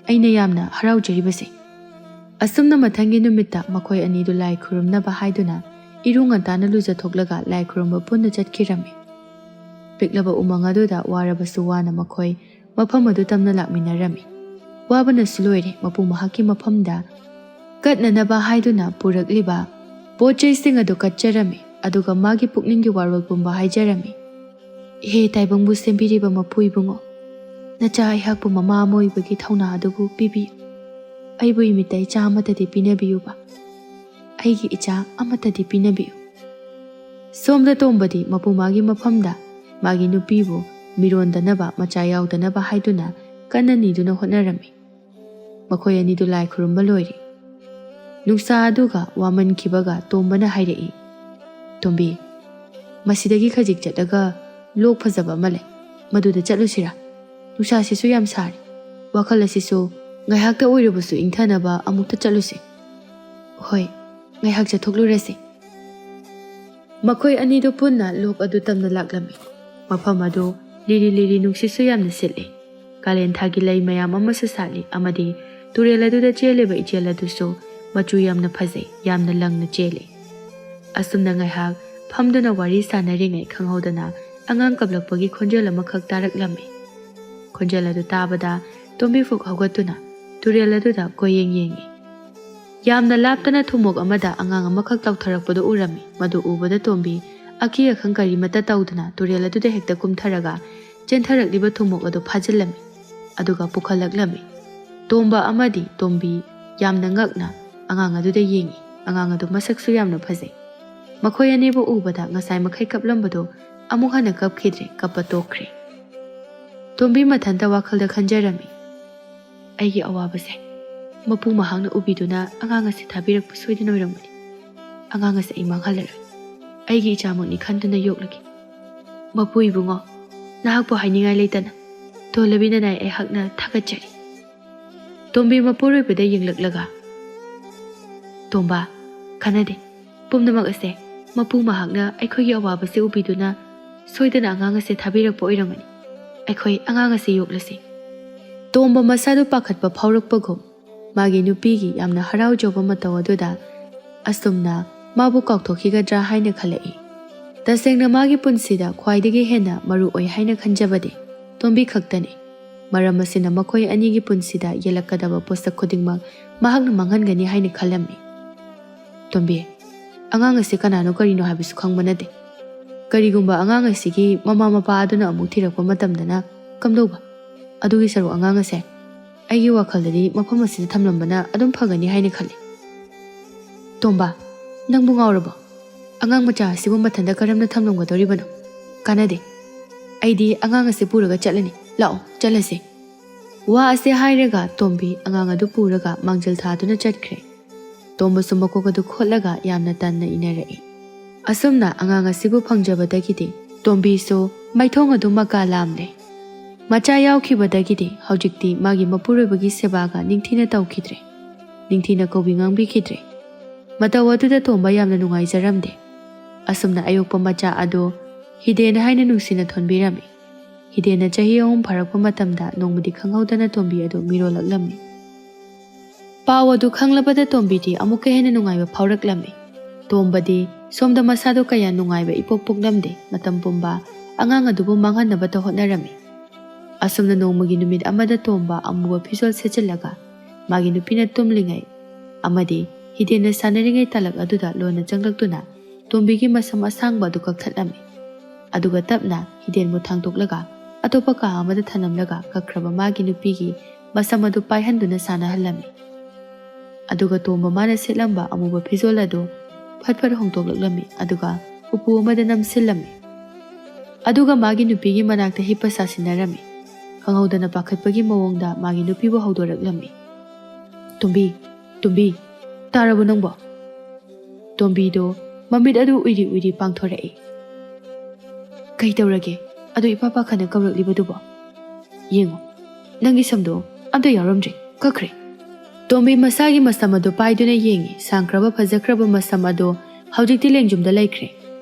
ꯑꯩꯅ ꯌꯥꯝꯅ ꯍꯔꯥꯎꯖꯔꯤꯕꯁꯦ꯫ ꯑꯁꯨꯝꯅ ꯃꯊꯪꯒꯤ ꯅꯨꯃꯤꯠꯇ ꯃꯈꯣꯏ ꯑꯅꯤꯗꯨ ꯂꯥꯏ ꯈꯨꯔꯨꯝꯅꯕ ꯍꯥꯏꯗꯨꯅ ꯏꯔꯨ ꯉꯟꯇꯥꯅ ꯂꯨꯖꯊꯣꯛꯂꯒ ꯂꯥꯏ ꯈꯨꯔꯨꯝꯕ ꯄꯨꯟꯅ ꯆꯠꯈꯤꯔꯝꯃꯤ꯫ ꯄꯤꯛꯂꯕ ꯎꯃꯪ ꯑꯗꯨꯗ ꯋꯥꯔꯕꯁꯨ ꯋꯥꯅ ꯃꯈꯣꯏ ꯃꯐꯝ ꯑꯗꯨ ꯇꯝꯅ ꯂꯥꯛꯃꯤꯟꯅꯔꯝꯃꯤ꯫ ꯋꯥꯕꯅꯁꯨ ꯂꯣꯏꯔꯦ꯫ ꯃꯄꯨ ꯃꯍꯥꯛꯀꯤ ꯃꯐꯝꯗ ꯀꯠꯅꯅꯕ ꯍꯥꯏꯗꯨꯅ ꯄꯨꯔꯛꯂꯤꯕ ꯄꯣꯠ ꯆꯩꯁꯤꯡ ꯑꯗꯨ ꯀꯠꯆꯔꯝꯃꯤ, ꯑꯗꯨꯒ ꯃꯥꯒꯤ ꯄꯨꯛꯅꯤꯡꯒꯤ ꯋꯥꯔꯣꯜ ꯄꯨꯝꯕ ꯍꯥꯏꯖꯔꯝꯃꯤ꯫ ꯍꯦ ꯇꯥꯏꯕꯪꯕꯨ ꯁꯦꯝꯕꯤꯔꯤꯕ ꯃꯄꯨ ꯏꯕꯨꯡꯉꯣ, ꯅꯆꯥ ꯑꯩꯍꯥꯛꯄꯨ ꯃꯃꯥ ꯑꯃ ꯑꯣꯏꯕꯒꯤ ꯊꯧꯅꯥ ꯑꯗꯨꯕꯨ ꯄꯤꯕꯤꯌꯨ꯫ ꯑꯩꯕꯨ ꯏꯃꯤꯠꯇ ꯏꯆꯥ ꯑꯃꯠꯇꯗꯤ ꯄꯤꯅꯕꯤꯌꯨꯕ꯫ ꯑꯩꯒꯤ ꯏꯆꯥ ꯑꯃꯠꯇꯗꯤ ꯄꯤꯅꯕꯤꯌꯨ꯫ ꯁꯣꯝꯗ ꯇꯣꯝꯕꯗꯤ ꯃꯄꯨ ꯃꯥꯒꯤ ꯃꯐꯝꯗ ꯃꯥꯒꯤ ꯅꯨꯄꯤꯕꯨ ꯃꯤꯔꯣꯟꯗꯅꯕ, ꯃꯆꯥ ꯌꯥꯎꯗꯅꯕ ꯍꯥꯏꯗꯨꯅ ꯀꯟꯅ ꯅꯤꯗꯨꯅ ꯍꯣꯠꯅꯔꯝꯃꯤ꯫ ꯃꯈꯣꯏ ꯑꯅꯤꯗꯨ ꯂꯥꯏ ꯈꯨꯔꯨꯝꯕ ꯂꯣꯏꯔꯦ꯫ ꯅꯨꯡꯁꯥ ꯑꯗꯨꯒ ꯋꯥꯃꯟꯈꯤꯕꯒ ꯇꯣꯝꯕꯅ ꯍꯥꯏꯔꯛꯏ, "ꯇꯣꯝꯕꯤ, ꯃꯁꯤꯗꯒꯤ ꯈꯖꯤꯛ ꯆꯠꯂꯒ ꯂꯣꯛ ꯐꯖꯕ ꯑꯃ ꯂꯩ, ꯃꯗꯨꯗ ꯆꯠꯂꯨꯁꯤꯔꯥ? ꯅꯨꯡꯁꯥꯁꯤꯁꯨ ꯌꯥꯝ ꯁꯥꯔꯦ, ꯋꯥꯈꯜ ꯑꯁꯤꯁꯨ ꯉꯥꯏꯍꯥꯛꯇ ꯑꯣꯏꯔꯕꯁꯨ ꯏꯪꯊꯅꯕ ꯑꯃꯨꯛꯇ ꯆꯠꯂꯨꯁꯤ꯫" "ꯍꯣꯏ, ꯉꯥꯏꯍꯥꯛ ꯆꯠꯊꯣꯛꯂꯨꯔꯁꯤ꯫" ꯃꯈꯣꯏ ꯑꯅꯤꯗꯨ ꯄꯨꯟꯅ ꯂꯣꯛ ꯑꯗꯨ ꯇꯝꯅ ꯂꯥꯛꯂꯝꯃꯤ꯫ ꯃꯐꯝ ꯑꯗꯨ ꯂꯤꯔꯤ ꯂꯤꯔꯤ ꯅꯨꯡꯁꯤꯠꯁꯨ ꯌꯥꯝꯅ ꯁꯤꯠꯂꯤ꯫ ꯀꯥꯂꯦꯟ ꯊꯥꯒꯤ ꯂꯩ ꯃꯌꯥꯝ ꯑꯃꯁꯨ ꯁꯥꯠꯂꯤ ꯑꯃꯗꯤ ꯇꯨꯔꯦꯜ ꯑꯗꯨꯗ ꯆꯦꯜꯂꯤꯕ ꯏꯆꯦꯜ ꯑꯗꯨꯁꯨ ꯃꯆꯨ ꯌꯥꯝꯅ ꯐꯖꯩ, ꯌꯥꯝꯅ ꯂꯪꯅ ꯆꯦꯜꯂꯤ꯫ ꯑꯁꯨꯝꯅ ꯉꯥꯏꯍꯥꯛ ꯐꯝꯗꯨꯅ ꯋꯥꯔꯤ ꯁꯥꯟꯅꯔꯤꯉꯩ ꯈꯪꯍꯧꯗꯅ ꯑꯉꯥꯡ ꯀꯞꯂꯛꯄꯒꯤ ꯈꯣꯟꯖꯦꯜ ꯑꯃꯈꯛ ꯇꯥꯔꯛꯂꯝꯃꯤ꯫ ꯈꯣꯟꯖꯦꯜ ꯑꯗꯨ ꯇꯥꯕꯗ ꯇꯣꯝꯕꯤ ꯐꯨꯛ ꯍꯧꯒꯠꯇꯨꯅ ꯇꯨꯔꯦꯜ ꯑꯗꯨꯗ ꯀꯣꯏꯌꯦꯡ ꯌꯦꯡꯉꯤ꯫ ꯌꯥꯝꯅ ꯂꯥꯞꯇꯅ ꯊꯨꯝꯃꯣꯛ ꯑꯃꯗ ꯑꯉꯥꯡ ꯑꯃꯈꯛ ꯇꯥꯎꯊꯔꯛꯄꯗꯨ ꯎꯔꯝꯃꯤ꯫ ꯃꯗꯨ ꯎꯕꯗ ꯇꯣꯝꯕꯤ ꯑꯀꯤ ꯑꯈꯪ ꯀꯔꯤꯃꯠꯇ ꯇꯧꯗꯅ ꯇꯨꯔꯦꯜ ꯑꯗꯨꯗ ꯍꯦꯛꯇ ꯀꯨꯝꯊꯔꯒ ꯆꯦꯟꯊꯔꯛꯂꯤꯕ ꯊꯨꯝꯃꯣꯛ ꯑꯗꯨ ꯐꯥꯖꯤꯜꯂꯝꯃꯤ, ꯑꯗꯨꯒ ꯄꯨꯈꯠꯂꯛꯂꯝꯃꯤ꯫ ꯇꯣꯝꯕ ꯑꯃꯗꯤ ꯇꯣꯝꯕꯤ ꯌꯥꯝꯅ ꯉꯛꯅ ꯑꯉꯥꯡ ꯑꯗꯨꯗ ꯌꯦꯡꯉꯤ꯫ ꯑꯉꯥꯡ ꯑꯗꯨ ꯃꯁꯛꯁꯨ ꯌꯥꯝꯅ ꯐꯖꯩ꯫ ꯃꯈꯣꯏ ꯑꯅꯤꯕꯨ ꯎꯕꯗ ꯉꯁꯥꯏ ꯃꯈꯩ ꯀꯞꯂꯝꯕꯗꯨ ꯑꯃꯨꯛ ꯍꯟꯅ ꯀꯞꯈꯤꯗ꯭ꯔꯦ, ꯀꯞꯄ ꯇꯣꯛꯈ꯭ꯔꯦ꯫ ꯇꯣꯝꯕꯤ ꯃꯊꯟꯇ ꯋꯥꯈꯜꯗ ꯈꯟꯖꯔꯝꯃꯤ, "ꯑꯩꯒꯤ ꯑꯋꯥꯕꯁꯦ ꯃꯄꯨ ꯃꯍꯥꯛꯅ ꯎꯕꯤꯗꯨꯅ ꯑꯉꯥꯡ ꯑꯁꯤ ꯊꯥꯕꯤꯔꯛꯄ ꯁꯣꯏꯗꯅ ꯑꯣꯏꯔꯝꯒꯅꯤ꯫ ꯑꯉꯥꯡ ꯑꯁꯤ ꯑꯩ ꯃꯥꯡꯍꯜꯂꯔꯣꯏ꯫ ꯑꯩꯒꯤ ꯏꯆꯥꯃꯛꯅꯤ ꯈꯟꯗꯨꯅ ꯌꯣꯛꯂꯒꯦ꯫ ꯃꯄꯨ ꯏꯕꯨꯡꯉꯣ, ꯅꯍꯥꯛꯄꯨ ꯍꯥꯏꯅꯤꯡꯉꯥꯏ ꯂꯩꯇꯅ ꯇꯣꯜꯂꯕꯤ ꯅꯅꯥꯏ ꯑꯩꯍꯥꯛꯅ ꯊꯥꯒꯠꯆꯔꯤ꯫" ꯇꯣꯝꯕꯤ ꯃꯄꯨꯔꯣꯏꯕꯗ ꯌꯦꯡꯂꯛꯂꯒ, "ꯇꯣꯝꯕ, ꯀꯥꯟꯅꯗꯦ꯫ ꯄꯨꯝꯅꯃꯛ ꯑꯁꯦ ꯃꯄꯨ ꯃꯍꯥꯛꯅ ꯑꯩꯈꯣꯏꯒꯤ ꯑꯋꯥꯕꯁꯦ ꯎꯕꯤꯗꯨꯅ ꯁꯣꯏꯗꯅ ꯑꯉꯥꯡ ꯑꯁꯦ ꯊꯥꯕꯤꯔꯛꯄ ꯑꯣꯏꯔꯝꯒꯅꯤ꯫ ꯑꯩꯈꯣꯏ ꯑꯉꯥꯡ ꯑꯁꯦ ꯌꯣꯛꯂꯁꯤ꯫ ꯇꯣꯝꯕ ꯃꯁꯥꯗꯨ ꯄꯥꯈꯠꯄ ꯐꯥꯎꯔꯛꯄꯒꯨꯝ ꯃꯥꯒꯤ ꯅꯨꯄꯤꯒꯤ ꯌꯥꯝꯅ ꯍꯔꯥꯎꯖꯕ ꯃꯇꯧ ꯑꯗꯨꯗ ꯑꯁꯨꯝꯅ ꯃꯥꯕꯨ ꯀꯥꯎꯊꯣꯛꯈꯤꯒꯗ꯭ꯔꯥ ꯍꯥꯏꯅ ꯈꯜꯂꯛꯏ꯫ ꯇꯁꯦꯡꯅ ꯃꯥꯒꯤ ꯄꯨꯟꯁꯤꯗ ꯈ꯭ꯋꯥꯏꯗꯒꯤ ꯍꯦꯟꯅ ꯃꯔꯨ ꯑꯣꯏ ꯍꯥꯏꯅ ꯈꯟꯖꯕꯗꯤ ꯇꯣꯝꯕꯤ ꯈꯛꯇꯅꯤ꯫ ꯃꯔꯝ ꯑꯁꯤꯅ ꯃꯈꯣꯏ ꯑꯅꯤꯒꯤ ꯄꯨꯟꯁꯤꯗ ꯌꯦꯜꯂꯛꯀꯗꯕ ꯄꯣꯠꯁꯛ ꯈꯨꯗꯤꯡꯃꯛ ꯃꯍꯥꯛꯅ ꯃꯥꯡꯍꯟꯒꯅꯤ ꯍꯥꯏꯅ ꯈꯜꯂꯝꯃꯤ꯫ ꯇꯣꯝꯕꯤ, ꯑꯉꯥꯡ ꯑꯁꯤ ꯀꯅꯥꯅꯣ ꯀꯔꯤꯅꯣ ꯍꯥꯏꯕꯁꯨ ꯈꯪꯕ ꯅꯠꯇꯦ꯫ ꯀꯔꯤꯒꯨꯝꯕ ꯑꯉꯥꯡ ꯑꯁꯤꯒꯤ ꯃꯃꯥ ꯃꯄꯥ ꯑꯗꯨꯅ ꯑꯃꯨꯛ ꯊꯤꯔꯛꯄ ꯃꯇꯝꯗꯅ ꯀꯝꯗꯧꯕ? ꯑꯗꯨꯒꯤ ꯁꯔꯨꯛ ꯑꯉꯥꯡ ꯑꯁꯦ ꯑꯩꯒꯤ ꯋꯥꯈꯜꯗꯗꯤ ꯃꯐꯝ ꯑꯁꯤꯗ ꯊꯝꯂꯝꯕꯅ ꯑꯗꯨꯝ ꯐꯒꯅꯤ ꯍꯥꯏꯅ ꯈꯜꯂꯤ꯫ ꯇꯣꯝꯕ, ꯅꯪꯕꯨ ꯉꯥꯎꯔꯕꯣ? ꯑꯉꯥꯡ ꯃꯆꯥ ꯑꯁꯤꯕꯨ ꯃꯊꯟꯇ ꯀꯔꯝꯅ ꯊꯝꯂꯝꯒꯗꯧꯔꯤꯕꯅꯣ? ꯀꯥꯟꯅꯗꯦ꯫ ꯑꯩꯗꯤ ꯑꯉꯥꯡ ꯑꯁꯤ ꯄꯨꯔꯒ ꯆꯠꯂꯅꯤ꯫ ꯂꯥꯛꯑꯣ, ꯆꯠꯂꯁꯤ꯫ ꯋꯥ ꯑꯁꯤ ꯍꯥꯏꯔꯒ ꯇꯣꯝꯕꯤ ꯑꯉꯥꯡ ꯑꯗꯨ ꯄꯨꯔꯒ ꯃꯥꯡꯖꯤꯜ ꯊꯥꯗꯨꯅ ꯆꯠꯈ꯭ꯔꯦ꯫ ꯇꯣꯝꯕꯁꯨ ꯃꯀꯣꯛ ꯑꯗꯨ ꯈꯣꯠꯂꯒ ꯌꯥꯝꯅ ꯇꯟꯅ ꯏꯟꯅꯔꯛꯏ꯫ ꯑꯁꯨꯝꯅ ꯑꯉꯥꯡ ꯑꯁꯤꯕꯨ ꯐꯪꯖꯕꯗꯒꯤꯗꯤ ꯇꯣꯝꯕꯤꯁꯨ ꯃꯥꯏꯊꯣꯡ ꯑꯗꯨ ꯃꯀꯥ ꯂꯥꯝꯂꯦ꯫ ꯃꯆꯥ ꯌꯥꯎꯈꯤꯕꯗꯒꯤꯗꯤ ꯍꯧꯖꯤꯛꯇꯤ ꯃꯥꯒꯤ ꯃꯄꯨꯔꯣꯏꯕꯒꯤ ꯁꯦꯕꯥꯒ ꯅꯤꯡꯊꯤꯅ ꯇꯧꯈꯤꯗ꯭ꯔꯦ꯫ ꯅꯤꯡꯊꯤꯅ ꯀꯧꯕꯤ ꯉꯥꯡꯕꯤꯈꯤꯗ꯭ꯔꯦ꯫ ꯃꯇꯧ ꯑꯗꯨꯗ ꯇꯣꯝꯕ ꯌꯥꯝꯅ ꯅꯨꯡꯉꯥꯏꯖꯔꯝꯗꯦ꯫ ꯑꯁꯨꯝꯅ ꯑꯌꯣꯛꯄ ꯃꯆꯥ ꯑꯗꯨ ꯍꯤꯗꯦꯟ ꯍꯥꯏꯅ ꯅꯨꯡꯁꯤꯅ ꯊꯣꯟꯕꯤꯔꯝꯃꯤ꯫ ꯍꯤꯗꯦꯟꯅ ꯆꯍꯤ ꯑꯍꯨꯝ ꯐꯥꯔꯛꯄ ꯃꯇꯝꯗ ꯅꯣꯡꯃꯗꯤ ꯈꯪꯍꯧꯗꯅ ꯇꯣꯝꯕꯤ ꯑꯗꯨ ꯃꯤꯔꯣꯜꯂꯛꯂꯝꯃꯤ꯫ ꯄꯥꯎ ꯑꯗꯨ ꯈꯪꯂꯕꯗ ꯇꯣꯝꯕꯤꯗꯤ ꯑꯃꯨꯛꯀ ꯍꯦꯟꯅ ꯅꯨꯡꯉꯥꯏꯕ ꯐꯥꯎꯔꯛꯂꯝꯃꯤ꯫ ꯇꯣꯝꯕꯗꯤ ꯁꯣꯝꯗ ꯃꯁꯥꯗꯣ ꯀꯌꯥ ꯅꯨꯡꯉꯥꯏꯕ ꯏꯄꯣꯛ ꯄꯣꯛꯂꯝꯗꯦ꯫ ꯃꯇꯝ ꯄꯨꯝꯕ ꯑꯉꯥꯡ ꯑꯗꯨꯕꯨ ꯃꯥꯡꯍꯟꯅꯕꯇ ꯍꯣꯠꯅꯔꯝꯃꯤ꯫ ꯑꯁꯨꯝꯅ ꯅꯣꯡꯃꯒꯤ ꯅꯨꯃꯤꯠ ꯑꯃꯗ ꯇꯣꯝꯕ ꯑꯃꯨꯕ ꯐꯤꯖꯣꯜ ꯁꯦꯠꯆꯤꯜꯂꯒ ꯃꯥꯒꯤ ꯅꯨꯄꯤꯅ ꯇꯨꯝꯂꯤꯉꯩ ꯑꯃꯗꯤ ꯍꯤꯗꯦꯟꯅ ꯁꯥꯟꯅꯔꯤꯉꯩ ꯇꯥꯂꯛ ꯑꯗꯨꯗ ꯂꯣꯟꯅ ꯆꯪꯂꯛꯇꯨꯅ ꯇꯣꯝꯕꯤꯒꯤ ꯃꯁꯝ ꯑꯁꯥꯡꯕ ꯑꯗꯨ ꯀꯛꯊꯠꯂꯝꯃꯤ꯫ ꯑꯗꯨꯒ ꯇꯞꯅ ꯍꯤꯗꯦꯟꯕꯨ ꯊꯥꯡꯗꯣꯛꯂꯒ ꯑꯇꯣꯞꯄ ꯀꯥ ꯑꯃꯗ ꯊꯅꯝꯂꯒ ꯀꯛꯈ꯭ꯔꯕ ꯃꯥꯒꯤ ꯅꯨꯄꯤꯒꯤ ꯃꯁꯝ ꯑꯗꯨ ꯄꯥꯏꯍꯟꯗꯨꯅ ꯁꯥꯟꯅꯍꯜꯂꯝꯃꯤ꯫ ꯑꯗꯨꯒ ꯇꯣꯝꯕ ꯃꯥꯅ ꯁꯦꯠꯂꯝꯕ ꯑꯃꯨꯕ ꯐꯤꯖꯣꯜ ꯑꯗꯨ ꯐꯠ ꯐꯠ ꯍꯣꯡꯗꯣꯛꯂꯛꯂꯝꯃꯤ꯫ ꯑꯗꯨꯒ ꯎꯄꯨ ꯑꯃꯗ ꯅꯝꯁꯤꯜꯂꯝꯃꯤ꯫ ꯑꯗꯨꯒ ꯃꯥꯒꯤ ꯅꯨꯄꯤꯒꯤ ꯃꯅꯥꯛꯇ ꯍꯤꯞꯄ ꯁꯥꯁꯤꯟꯅꯔꯝꯃꯤ꯫ ꯈꯪꯍꯧꯗꯅ ꯄꯥꯈꯠꯄꯒꯤ ꯃꯑꯣꯡꯗ ꯃꯥꯒꯤ ꯅꯨꯄꯤꯕꯨ ꯍꯧꯗꯣꯔꯛꯂꯝꯃꯤ꯫ "ꯇꯣꯝꯕꯤ, ꯇꯣꯝꯕꯤ, ꯇꯥꯔꯕꯣ ꯅꯪꯕꯣ?" ꯇꯣꯝꯕꯤꯗꯣ ꯃꯃꯤꯠ ꯑꯗꯨ ꯎꯏꯔꯤ ꯎꯏꯔꯤ ꯄꯥꯡꯊꯣꯔꯛꯏ꯫ "ꯀꯩ ꯇꯧꯔꯒꯦ? ꯑꯗꯨ ꯏꯄꯥ ꯄꯥꯈꯠꯅ ꯀꯧꯔꯛꯂꯤꯕꯗꯨꯕꯣ? ꯌꯦꯡꯉꯣ, ꯅꯪꯒꯤ ꯁꯝꯗꯣ ꯑꯝꯇ ꯌꯥꯎꯔꯝꯗ꯭ꯔꯦ, ꯀꯛꯈ꯭ꯔꯦ꯫" ꯇꯣꯝꯕꯤ ꯃꯁꯥꯒꯤ ꯃꯁꯝ ꯑꯗꯨ ꯄꯥꯏꯗꯨꯅ ꯌꯦꯡꯉꯤ꯫ ꯁꯥꯡꯈ꯭ꯔꯕ ꯐꯖꯈ꯭ꯔꯕ ꯃꯁꯝ ꯑꯗꯨ ꯍꯧꯖꯤꯛꯇꯤ ꯂꯦꯡꯖꯨꯝꯗ ꯂꯩꯈ꯭ꯔꯦ꯫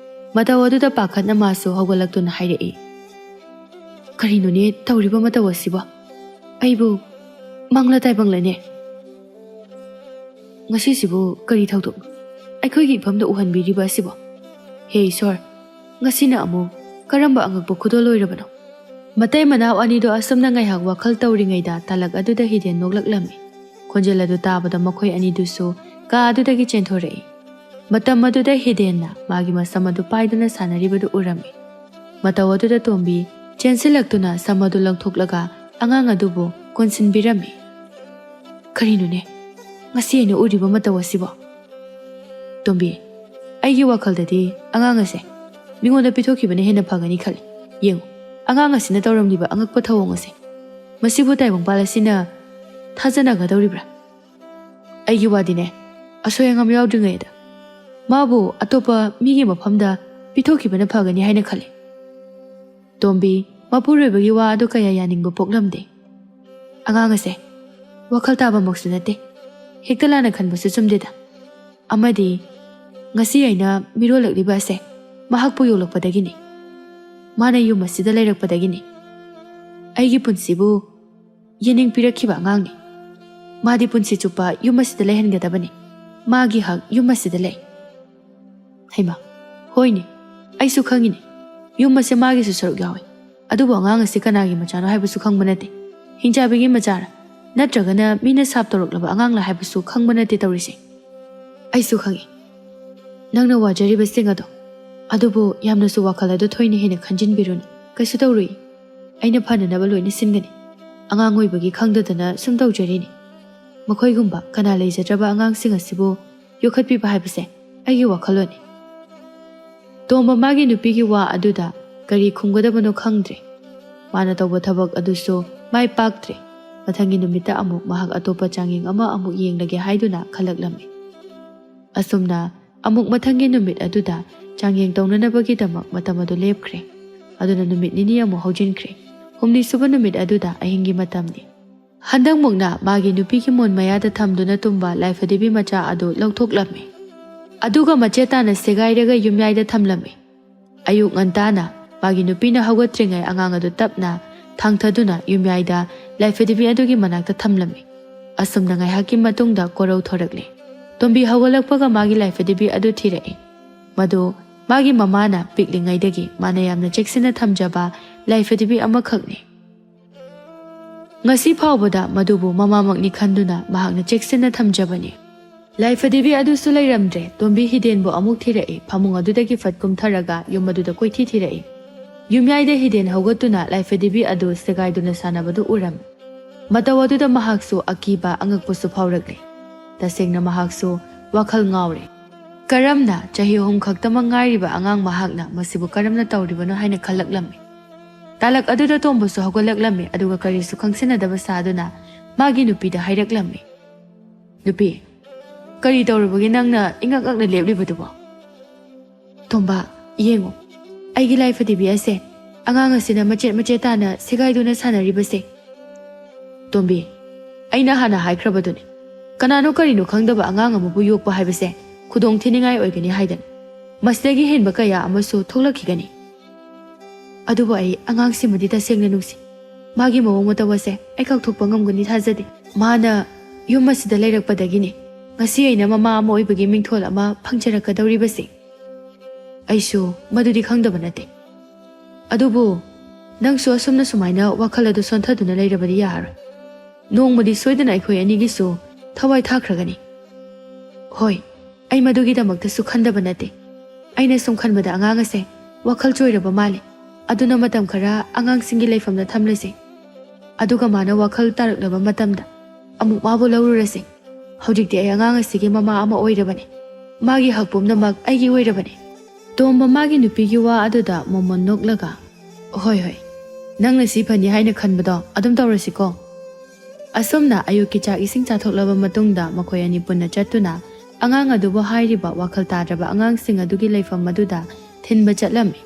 ꯃꯇꯧ ꯑꯗꯨꯗ ꯄꯥꯈꯠꯅ ꯃꯥꯁꯨ ꯍꯧꯒꯠꯂꯛꯇꯨꯅ ꯍꯥꯏꯔꯛꯏ, "ꯀꯔꯤꯅꯣꯅꯦ ꯇꯧꯔꯤꯕ ꯃꯇꯧ ꯑꯁꯤꯕꯣ? ꯑꯩꯕꯨ ꯃꯪꯂ ꯇꯥꯏꯕꯪꯂꯅꯦ? ꯉꯁꯤꯁꯤꯕꯨ ꯀꯔꯤ ꯊꯧꯗꯣꯛꯅꯣ ꯑꯩꯈꯣꯏꯒꯤ ꯏꯐꯝꯗ ꯎꯍꯟꯕꯤꯔꯤꯕ ꯑꯁꯤꯕꯣ? ꯍꯦ ꯏꯁꯣꯔ, ꯉꯁꯤꯅ ꯑꯃꯨꯛ ꯀꯔꯝꯕ ꯑꯉꯛꯄ ꯈꯨꯗꯣꯜ ꯑꯣꯏꯔꯕꯅꯣ?" ꯃꯇꯩ ꯃꯅꯥꯎ ꯑꯅꯤꯗꯨ ꯑꯁꯨꯝꯅ ꯉꯥꯏꯍꯥꯛ ꯋꯥꯈꯜ ꯇꯧꯔꯤꯉꯩꯗ ꯇꯥꯂꯛ ꯑꯗꯨꯗ ꯍꯤꯗꯦꯟ ꯅꯣꯛꯂꯛꯂꯝꯃꯤ꯫ ꯈꯣꯟꯖꯦꯜ ꯑꯗꯨ ꯇꯥꯕꯗ ꯃꯈꯣꯏ ꯑꯅꯤꯗꯨꯁꯨ ꯀꯥ ꯑꯗꯨꯗꯒꯤ ꯆꯦꯟꯊꯣꯔꯛꯏ꯫ ꯃꯇꯝ ꯑꯗꯨꯗ ꯍꯤꯗꯦꯟꯅ ꯃꯥꯒꯤ ꯃꯁꯝ ꯑꯗꯨ ꯄꯥꯏꯗꯨꯅ ꯁꯥꯟꯅꯔꯤꯕꯗꯨ ꯎꯔꯝꯃꯤ꯫ ꯃꯇꯧ ꯑꯗꯨꯗ ꯇꯣꯝꯕꯤ ꯆꯦꯟꯁꯤꯜꯂꯛꯇꯨꯅ ꯁꯝ ꯑꯗꯨ ꯂꯪꯊꯣꯛꯂꯒ ꯑꯉꯥꯡ ꯑꯗꯨꯕꯨ ꯀꯣꯟꯁꯤꯟꯕꯤꯔꯝꯃꯤ꯫ "ꯀꯔꯤꯅꯣꯅꯦ ꯉꯁꯤ ꯑꯩꯅ ꯎꯔꯤꯕ ꯃꯇꯧ ꯑꯁꯤꯕꯣ? ꯇꯣꯝꯕꯤ, ꯑꯩꯒꯤ ꯋꯥꯈꯜꯗꯗꯤ ꯑꯉꯥꯡ ꯑꯁꯦ ꯃꯤꯉꯣꯟꯗ ꯄꯤꯊꯣꯛꯈꯤꯕꯅ ꯍꯦꯟꯅ ꯐꯒꯅꯤ ꯈꯜꯂꯤ꯫ ꯌꯦꯡꯉꯨ, ꯑꯉꯥꯡ ꯑꯁꯤꯅ ꯇꯧꯔꯝꯂꯤꯕ ꯑꯉꯛꯄ ꯊꯧꯑꯣꯡ ꯑꯁꯦ꯫ ꯃꯁꯤꯕꯨ ꯇꯥꯏꯕꯪꯄꯥꯜ ꯑꯁꯤꯅ ꯊꯥꯖꯅꯒꯗꯧꯔꯤꯕ꯭ꯔꯥ? ꯑꯩꯒꯤ ꯋꯥꯗꯤꯅꯦ, ꯑꯁꯣꯏ ꯑꯉꯥꯝ ꯌꯥꯎꯗ꯭ꯔꯤꯉꯩꯗ ꯃꯥꯕꯨ ꯑꯇꯣꯞꯄ ꯃꯤꯒꯤ ꯃꯐꯝꯗ ꯄꯤꯊꯣꯛꯈꯤꯕꯅ ꯐꯒꯅꯤ ꯍꯥꯏꯅ ꯈꯜꯂꯤ꯫" ꯇꯣꯝꯕꯤ ꯃꯄꯨꯔꯣꯏꯕꯒꯤ ꯋꯥ ꯑꯗꯨ ꯀꯌꯥ ꯌꯥꯅꯤꯡꯕ ꯄꯣꯛꯂꯝꯗꯦ꯫ "ꯑꯉꯥꯡ ꯑꯁꯦ ꯋꯥꯈꯜ ꯇꯥꯕꯃꯛꯁꯨ ꯅꯠꯇꯦ, ꯍꯦꯛꯇ ꯂꯥꯟꯅ ꯈꯟꯕꯁꯨ ꯆꯨꯝꯗꯦꯗ꯫ ꯑꯃꯗꯤ ꯉꯁꯤ ꯑꯩꯅ ꯃꯤꯔꯣꯜꯂꯛꯂꯤꯕ ꯑꯁꯦ ꯃꯍꯥꯛꯄꯨ ꯌꯣꯛꯂꯛꯄꯗꯒꯤꯅꯤ, ꯃꯥꯅ ꯌꯨꯝ ꯑꯁꯤꯗ ꯂꯩꯔꯛꯄꯗꯒꯤꯅꯤ꯫ ꯑꯩꯒꯤ ꯄꯨꯟꯁꯤꯕꯨ ꯌꯦꯅꯤꯡ ꯄꯤꯔꯛꯈꯤꯕ ꯑꯉꯥꯡꯅꯤ꯫ ꯃꯥꯗꯤ ꯄꯨꯟꯁꯤ ꯆꯨꯞꯄ ꯌꯨꯝ ꯑꯁꯤꯗ ꯂꯩꯍꯟꯒꯗꯕꯅꯤ꯫ ꯃꯥꯒꯤ ꯍꯛ ꯌꯨꯝ ꯑꯁꯤꯗ ꯂꯩ꯫" ꯍꯩꯃꯥ, ꯍꯣꯏꯅꯦ, ꯑꯩꯁꯨ ꯈꯪꯉꯤꯅꯦ, ꯌꯨꯝ ꯑꯁꯦ ꯃꯥꯒꯤꯁꯨ ꯁꯔꯨꯛ ꯌꯥꯎꯏ꯫ ꯑꯗꯨꯕꯨ ꯑꯉꯥꯡ ꯑꯁꯤ ꯀꯅꯥꯒꯤ ꯃꯆꯥꯅꯣ ꯍꯥꯏꯕꯁꯨ ꯈꯪꯕ ꯅꯠꯇꯦ꯫ ꯍꯤꯡꯆꯥꯕꯤꯒꯤ ꯃꯆꯥꯔꯥ, ꯅꯠꯇ꯭ꯔꯒꯅ ꯃꯤꯅ ꯁꯥꯞ ꯇꯧꯔꯛꯂꯕ ꯑꯉꯥꯡꯂꯥ ꯍꯥꯏꯕꯁꯨ ꯈꯪꯕ ꯅꯠꯇꯦ ꯇꯧꯔꯤꯁꯦ꯫ ꯑꯩꯁꯨ ꯈꯪꯉꯤ ꯅꯪꯅ ꯋꯥꯖꯔꯤꯕꯁꯤꯡ ꯑꯗꯣ, ꯑꯗꯨꯕꯨ ꯌꯥꯝꯅꯁꯨ ꯋꯥꯈꯜ ꯑꯗꯨ ꯊꯣꯏꯅ ꯍꯦꯟꯅ ꯈꯟꯖꯤꯟꯕꯤꯔꯨꯅꯨ꯫ ꯀꯩꯁꯨ ꯇꯧꯔꯨꯏ꯫ ꯑꯩꯅ ꯐꯅꯅꯕ ꯂꯣꯏꯅ ꯁꯤꯟꯒꯅꯤ꯫ ꯑꯉꯥꯡ ꯑꯣꯏꯕꯒꯤ ꯈꯪꯗꯗꯅ ꯁꯨꯝ ꯇꯧꯖꯔꯤꯅꯤ꯫ ꯃꯈꯣꯏꯒꯨꯝꯕ ꯀꯅꯥ ꯂꯩꯖꯗ꯭ꯔꯕ ꯑꯉꯥꯡꯁꯤꯡ ꯑꯁꯤꯕꯨ ꯌꯣꯛꯈꯠꯄꯤꯕ ꯍꯥꯏꯕꯁꯦ ꯑꯩꯒꯤ ꯋꯥꯈꯜꯂꯣꯟꯅꯤ꯫ ꯇꯣꯝꯕ ꯃꯥꯒꯤ ꯅꯨꯄꯤꯒꯤ ꯋꯥ ꯑꯗꯨꯗ ꯀꯔꯤ ꯈꯨꯝꯒꯗꯕꯅꯣ ꯈꯪꯗ꯭ꯔꯦ꯫ ꯃꯥꯅ ꯇꯧꯕ ꯊꯕꯛ ꯑꯗꯨꯁꯨ ꯃꯥꯏ ꯄꯥꯛꯇ꯭ꯔꯦ꯫ ꯃꯊꯪꯒꯤ ꯅꯨꯃꯤꯠꯇ ꯑꯃꯨꯛ ꯃꯍꯥꯛ ꯑꯇꯣꯞꯄ ꯆꯥꯡꯌꯦꯡ ꯑꯃ ꯑꯃꯨꯛ ꯌꯦꯡꯂꯒꯦ ꯍꯥꯏꯗꯨꯅ ꯈꯜꯂꯛꯂꯝꯃꯤ꯫ ꯑꯁꯨꯝꯅ ꯑꯃꯨꯛ ꯃꯊꯪꯒꯤ ꯅꯨꯃꯤꯠ ꯑꯗꯨꯗ ꯆꯥꯡꯌꯦꯡ ꯇꯧꯅꯅꯕꯒꯤꯗꯃꯛ ꯃꯇꯝ ꯑꯗꯨ ꯂꯦꯞꯈ꯭ꯔꯦ꯫ ꯑꯗꯨꯅ ꯅꯨꯃꯤꯠ ꯅꯤꯅꯤ ꯑꯃꯨꯛ ꯍꯧꯖꯤꯟꯈ꯭ꯔꯦ꯫ ꯍꯨꯝꯅꯤ ꯁꯨꯕ ꯅꯨꯃꯤꯠ ꯑꯗꯨꯗ ꯑꯍꯤꯡꯒꯤ ꯃꯇꯝꯅꯤ꯫ ꯍꯟꯗꯛꯃꯨꯛꯅ ꯃꯥꯒꯤ ꯅꯨꯄꯤꯒꯤ ꯃꯣꯟ ꯃꯌꯥꯗ ꯊꯝꯗꯨꯅ ꯇꯨꯝꯕ ꯂꯥꯏꯐꯗꯦꯕꯤ ꯃꯆꯥ ꯑꯗꯨ ꯂꯧꯊꯣꯛꯂꯝꯃꯤ꯫ ꯑꯗꯨꯒ ꯃꯆꯦꯠ ꯇꯥꯅ ꯁꯦꯒꯥꯏꯔꯒ ꯌꯨꯝꯌꯥꯏꯗ ꯊꯝꯂꯝꯃꯤ꯫ ꯑꯌꯨꯛ ꯉꯟꯇꯥꯅ ꯃꯥꯒꯤ ꯅꯨꯄꯤꯅ ꯍꯧꯒꯠꯇ꯭ꯔꯤꯉꯩ ꯑꯉꯥꯡ ꯑꯗꯨ ꯇꯞꯅ ꯊꯥꯡꯊꯗꯨꯅ ꯌꯨꯝꯌꯥꯏꯗ ꯂꯥꯏꯐꯗꯤꯕꯤ ꯑꯗꯨꯒꯤ ꯃꯅꯥꯛꯇ ꯊꯝꯂꯝꯃꯤ꯫ ꯑꯁꯨꯝꯅ ꯉꯥꯏꯍꯥꯛꯀꯤ ꯃꯇꯨꯡꯗ ꯀꯣꯔꯧ ꯊꯣꯔꯛꯂꯦ꯫ ꯇꯣꯝꯕꯤ ꯍꯧꯒꯠꯂꯛꯄꯒ ꯃꯥꯒꯤ ꯂꯥꯏꯐꯗꯤꯕꯤ ꯑꯗꯨ ꯊꯤꯔꯛꯏ꯫ ꯃꯗꯨ ꯃꯥꯒꯤ ꯃꯃꯥꯅ ꯄꯤꯛꯂꯤꯉꯩꯗꯒꯤ ꯃꯥꯅ ꯌꯥꯝꯅ ꯆꯦꯛꯁꯤꯟꯅ ꯊꯝꯖꯕ ꯂꯥꯏꯐꯗꯤꯕꯤ ꯑꯃꯈꯛꯅꯤ꯫ ꯉꯁꯤ ꯐꯥꯎꯕꯗ ꯃꯗꯨꯕꯨ ꯃꯃꯥꯃꯛꯅꯤ ꯈꯟꯗꯨꯅ ꯃꯍꯥꯛꯅ ꯆꯦꯛꯁꯤꯟꯅ ꯊꯝꯖꯕꯅꯤ꯫ ꯂꯥꯏꯐꯗꯤꯕꯤ ꯑꯗꯨꯁꯨ ꯂꯩꯔꯝꯗ꯭ꯔꯦ꯫ ꯇꯣꯝꯕꯤ ꯍꯤꯗꯦꯟꯕꯨ ꯑꯃꯨꯛ ꯊꯤꯔꯛꯏ꯫ ꯐꯃꯨꯡ ꯑꯗꯨꯗꯒꯤ ꯐꯠ ꯀꯨꯝꯊꯔꯒ ꯌꯨꯝ ꯑꯗꯨꯗ ꯀꯣꯏꯊꯤ ꯊꯤꯔꯛꯏ꯫ ꯌꯨꯝꯌꯥꯏꯗ ꯍꯤꯗꯦꯟ ꯍꯧꯒꯠꯇꯨꯅ ꯂꯥꯏꯐꯗꯤꯕꯤ ꯑꯗꯨ ꯁꯦꯒꯥꯏꯗꯨꯅ ꯁꯥꯟꯅꯕꯗꯨ ꯎꯔꯝꯃꯤ꯫ ꯃꯇꯧ ꯑꯗꯨꯗ ꯃꯍꯥꯛꯁꯨ ꯑꯀꯤꯕ ꯑꯉꯛꯄꯁꯨ ꯐꯥꯎꯔꯛꯂꯦ꯫ ꯇꯁꯦꯡꯅ ꯃꯍꯥꯛꯁꯨ ꯋꯥꯈꯜ ꯉꯥꯎꯔꯦ꯫ ꯀꯔꯝꯅ ꯆꯍꯤ ꯑꯍꯨꯝ ꯈꯛꯇꯃꯛ ꯉꯥꯏꯔꯤꯕ ꯑꯉꯥꯡ ꯃꯍꯥꯛꯅ ꯃꯁꯤꯕꯨ ꯀꯔꯝꯅ ꯇꯧꯔꯤꯕꯅꯣ ꯍꯥꯏꯅ ꯈꯜꯂꯛꯂꯝꯃꯤ꯫ ꯇꯥꯂꯛ ꯑꯗꯨꯗ ꯇꯣꯝꯕꯁꯨ ꯍꯧꯒꯠꯂꯛꯂꯝꯃꯤ, ꯑꯗꯨꯒ ꯀꯔꯤꯁꯨ ꯈꯪꯁꯤꯟꯅꯗꯕ ꯁꯥꯗꯨꯅ ꯃꯥꯒꯤ ꯅꯨꯄꯤꯗ ꯍꯥꯏꯔꯛꯂꯝꯃꯤ꯫ "ꯅꯨꯄꯤ, ꯀꯔꯤ ꯇꯧꯔꯨꯕꯒꯤ ꯅꯪꯅ ꯏꯉꯛ ꯉꯛꯅ ꯂꯦꯞꯂꯤꯕꯗꯨꯕꯣ?" "ꯇꯣꯝꯕ, ꯌꯦꯡꯉꯨ, ꯑꯩꯒꯤ ꯂꯥꯏꯐꯗꯤꯕꯤ ꯑꯁꯦ ꯑꯉꯥꯡ ꯑꯁꯤꯅ ꯃꯆꯦꯠ ꯃꯆꯦꯠ ꯇꯥꯅ ꯁꯦꯒꯥꯏꯗꯨꯅ ꯁꯥꯟꯅꯔꯤꯕꯁꯦ꯫" "ꯇꯣꯝꯕꯤ, ꯑꯩꯅ ꯍꯥꯟꯅ ꯍꯥꯏꯈ꯭ꯔꯕꯗꯨꯅꯤ, ꯀꯅꯥꯅꯣ ꯀꯔꯤꯅꯣ ꯈꯪꯗꯕ ꯑꯉꯥꯡ ꯑꯃꯕꯨ ꯌꯣꯛꯄ ꯍꯥꯏꯕꯁꯦ ꯈꯨꯗꯣꯡ ꯊꯤꯅꯤꯡꯉꯥꯏ ꯑꯣꯏꯒꯅꯤ ꯍꯥꯏꯗꯅ꯫ ꯃꯁꯤꯗꯒꯤ ꯍꯦꯟꯕ ꯀꯌꯥ ꯑꯃꯁꯨ ꯊꯣꯛꯂꯛꯈꯤꯒꯅꯤ꯫ ꯑꯗꯨꯕꯨ ꯑꯩ ꯑꯉꯥꯡꯁꯤꯃꯗꯤ ꯇꯁꯦꯡꯅ ꯅꯨꯡꯁꯤ꯫ ꯃꯥꯒꯤ ꯃꯑꯣꯡ ꯃꯇꯧ ꯑꯁꯦ ꯑꯩ ꯀꯥꯎꯊꯣꯛꯄ ꯉꯝꯒꯅꯤ ꯊꯥꯖꯗꯦ꯫ ꯃꯥꯅ ꯌꯨꯝ ꯑꯁꯤꯗ ꯂꯩꯔꯛꯄꯗꯒꯤꯅꯤ ꯉꯁꯤ ꯑꯩꯅ ꯃꯃꯥ ꯑꯃ ꯑꯣꯏꯕꯒꯤ ꯃꯤꯡꯊꯣꯜ ꯑꯃ ꯐꯪꯖꯔꯛꯀꯗꯧꯔꯤꯕꯁꯦ꯫ ꯑꯩꯁꯨ ꯃꯗꯨꯗꯤ ꯈꯪꯗꯕ ꯅꯠꯇꯦ꯫ ꯑꯗꯨꯕꯨ ꯅꯪꯁꯨ ꯑꯁꯨꯝꯅ ꯁꯨꯃꯥꯏꯅ ꯋꯥꯈꯜ ꯑꯗꯨ ꯁꯣꯟꯊꯗꯨꯅ ꯂꯩꯔꯕꯗꯤ ꯌꯥꯔꯔꯣꯏ꯫ ꯅꯣꯡꯃꯗꯤ ꯁꯣꯏꯗꯅ ꯑꯩꯈꯣꯏ ꯑꯅꯤꯒꯤꯁꯨ ꯊꯋꯥꯏ ꯊꯥꯈ꯭ꯔꯒꯅꯤ꯫" "ꯍꯣꯏ, ꯑꯩ ꯃꯗꯨꯒꯤꯗꯃꯛꯇꯁꯨ ꯈꯟꯗꯕ ꯅꯠꯇꯦ꯫ ꯑꯩꯅ ꯁꯨꯝ ꯈꯟꯕꯗ ꯑꯉꯥꯡ ꯑꯁꯦ ꯋꯥꯈꯜ ꯆꯣꯏꯔꯕ ꯃꯥꯜꯂꯦ꯫ ꯑꯗꯨꯅ ꯃꯇꯝ ꯈꯔ ꯑꯉꯥꯡꯁꯤꯡꯒꯤ ꯂꯩꯐꯝꯗ ꯊꯝꯂꯁꯦ꯫ ꯑꯗꯨꯒ ꯃꯥꯅ ꯋꯥꯈꯜ ꯇꯥꯔꯛꯂꯕ ꯃꯇꯝꯗ ꯑꯃꯨꯛ ꯃꯥꯕꯨ ꯂꯧꯔꯨꯔꯁꯦ꯫ ꯍꯧꯖꯤꯛꯇꯤ ꯑꯩ ꯑꯉꯥꯡ ꯑꯁꯤꯒꯤ ꯃꯃꯥ ꯑꯃ ꯑꯣꯏꯔꯕꯅꯤ꯫ ꯃꯥꯒꯤ ꯍꯛ ꯄꯨꯝꯅꯃꯛ ꯑꯩꯒꯤ ꯑꯣꯏꯔꯕꯅꯤ꯫" ꯇꯣꯝꯕ ꯃꯥꯒꯤ ꯅꯨꯄꯤꯒꯤ ꯋꯥ ꯑꯗꯨꯗ ꯃꯣꯃꯣꯟ ꯅꯣꯛꯂꯒ, "ꯍꯣꯏ, ꯍꯣꯏ, ꯅꯪꯅ ꯁꯤ ꯐꯅꯤ ꯍꯥꯏꯅ ꯈꯟꯕꯗꯣ ꯑꯗꯨꯝ ꯇꯧꯔꯁꯤꯀꯣ꯫" ꯑꯁꯨꯝꯅ ꯑꯌꯨꯛꯀꯤ ꯆꯥꯛ ꯏꯁꯤꯡ ꯆꯥꯊꯣꯛꯂꯕ ꯃꯇꯨꯡꯗ ꯃꯈꯣꯏ ꯑꯅꯤ ꯄꯨꯟꯅ ꯆꯠꯇꯨꯅ ꯑꯉꯥꯡ ꯑꯗꯨꯕꯨ ꯍꯥꯏꯔꯤꯕ ꯋꯥꯈꯜ ꯇꯥꯗ꯭ꯔꯕ ꯑꯉꯥꯡꯁꯤꯡ ꯑꯗꯨꯒꯤ ꯂꯩꯐꯝ ꯑꯗꯨꯗ ꯊꯤꯟꯕ ꯆꯠꯂꯝꯃꯤ꯫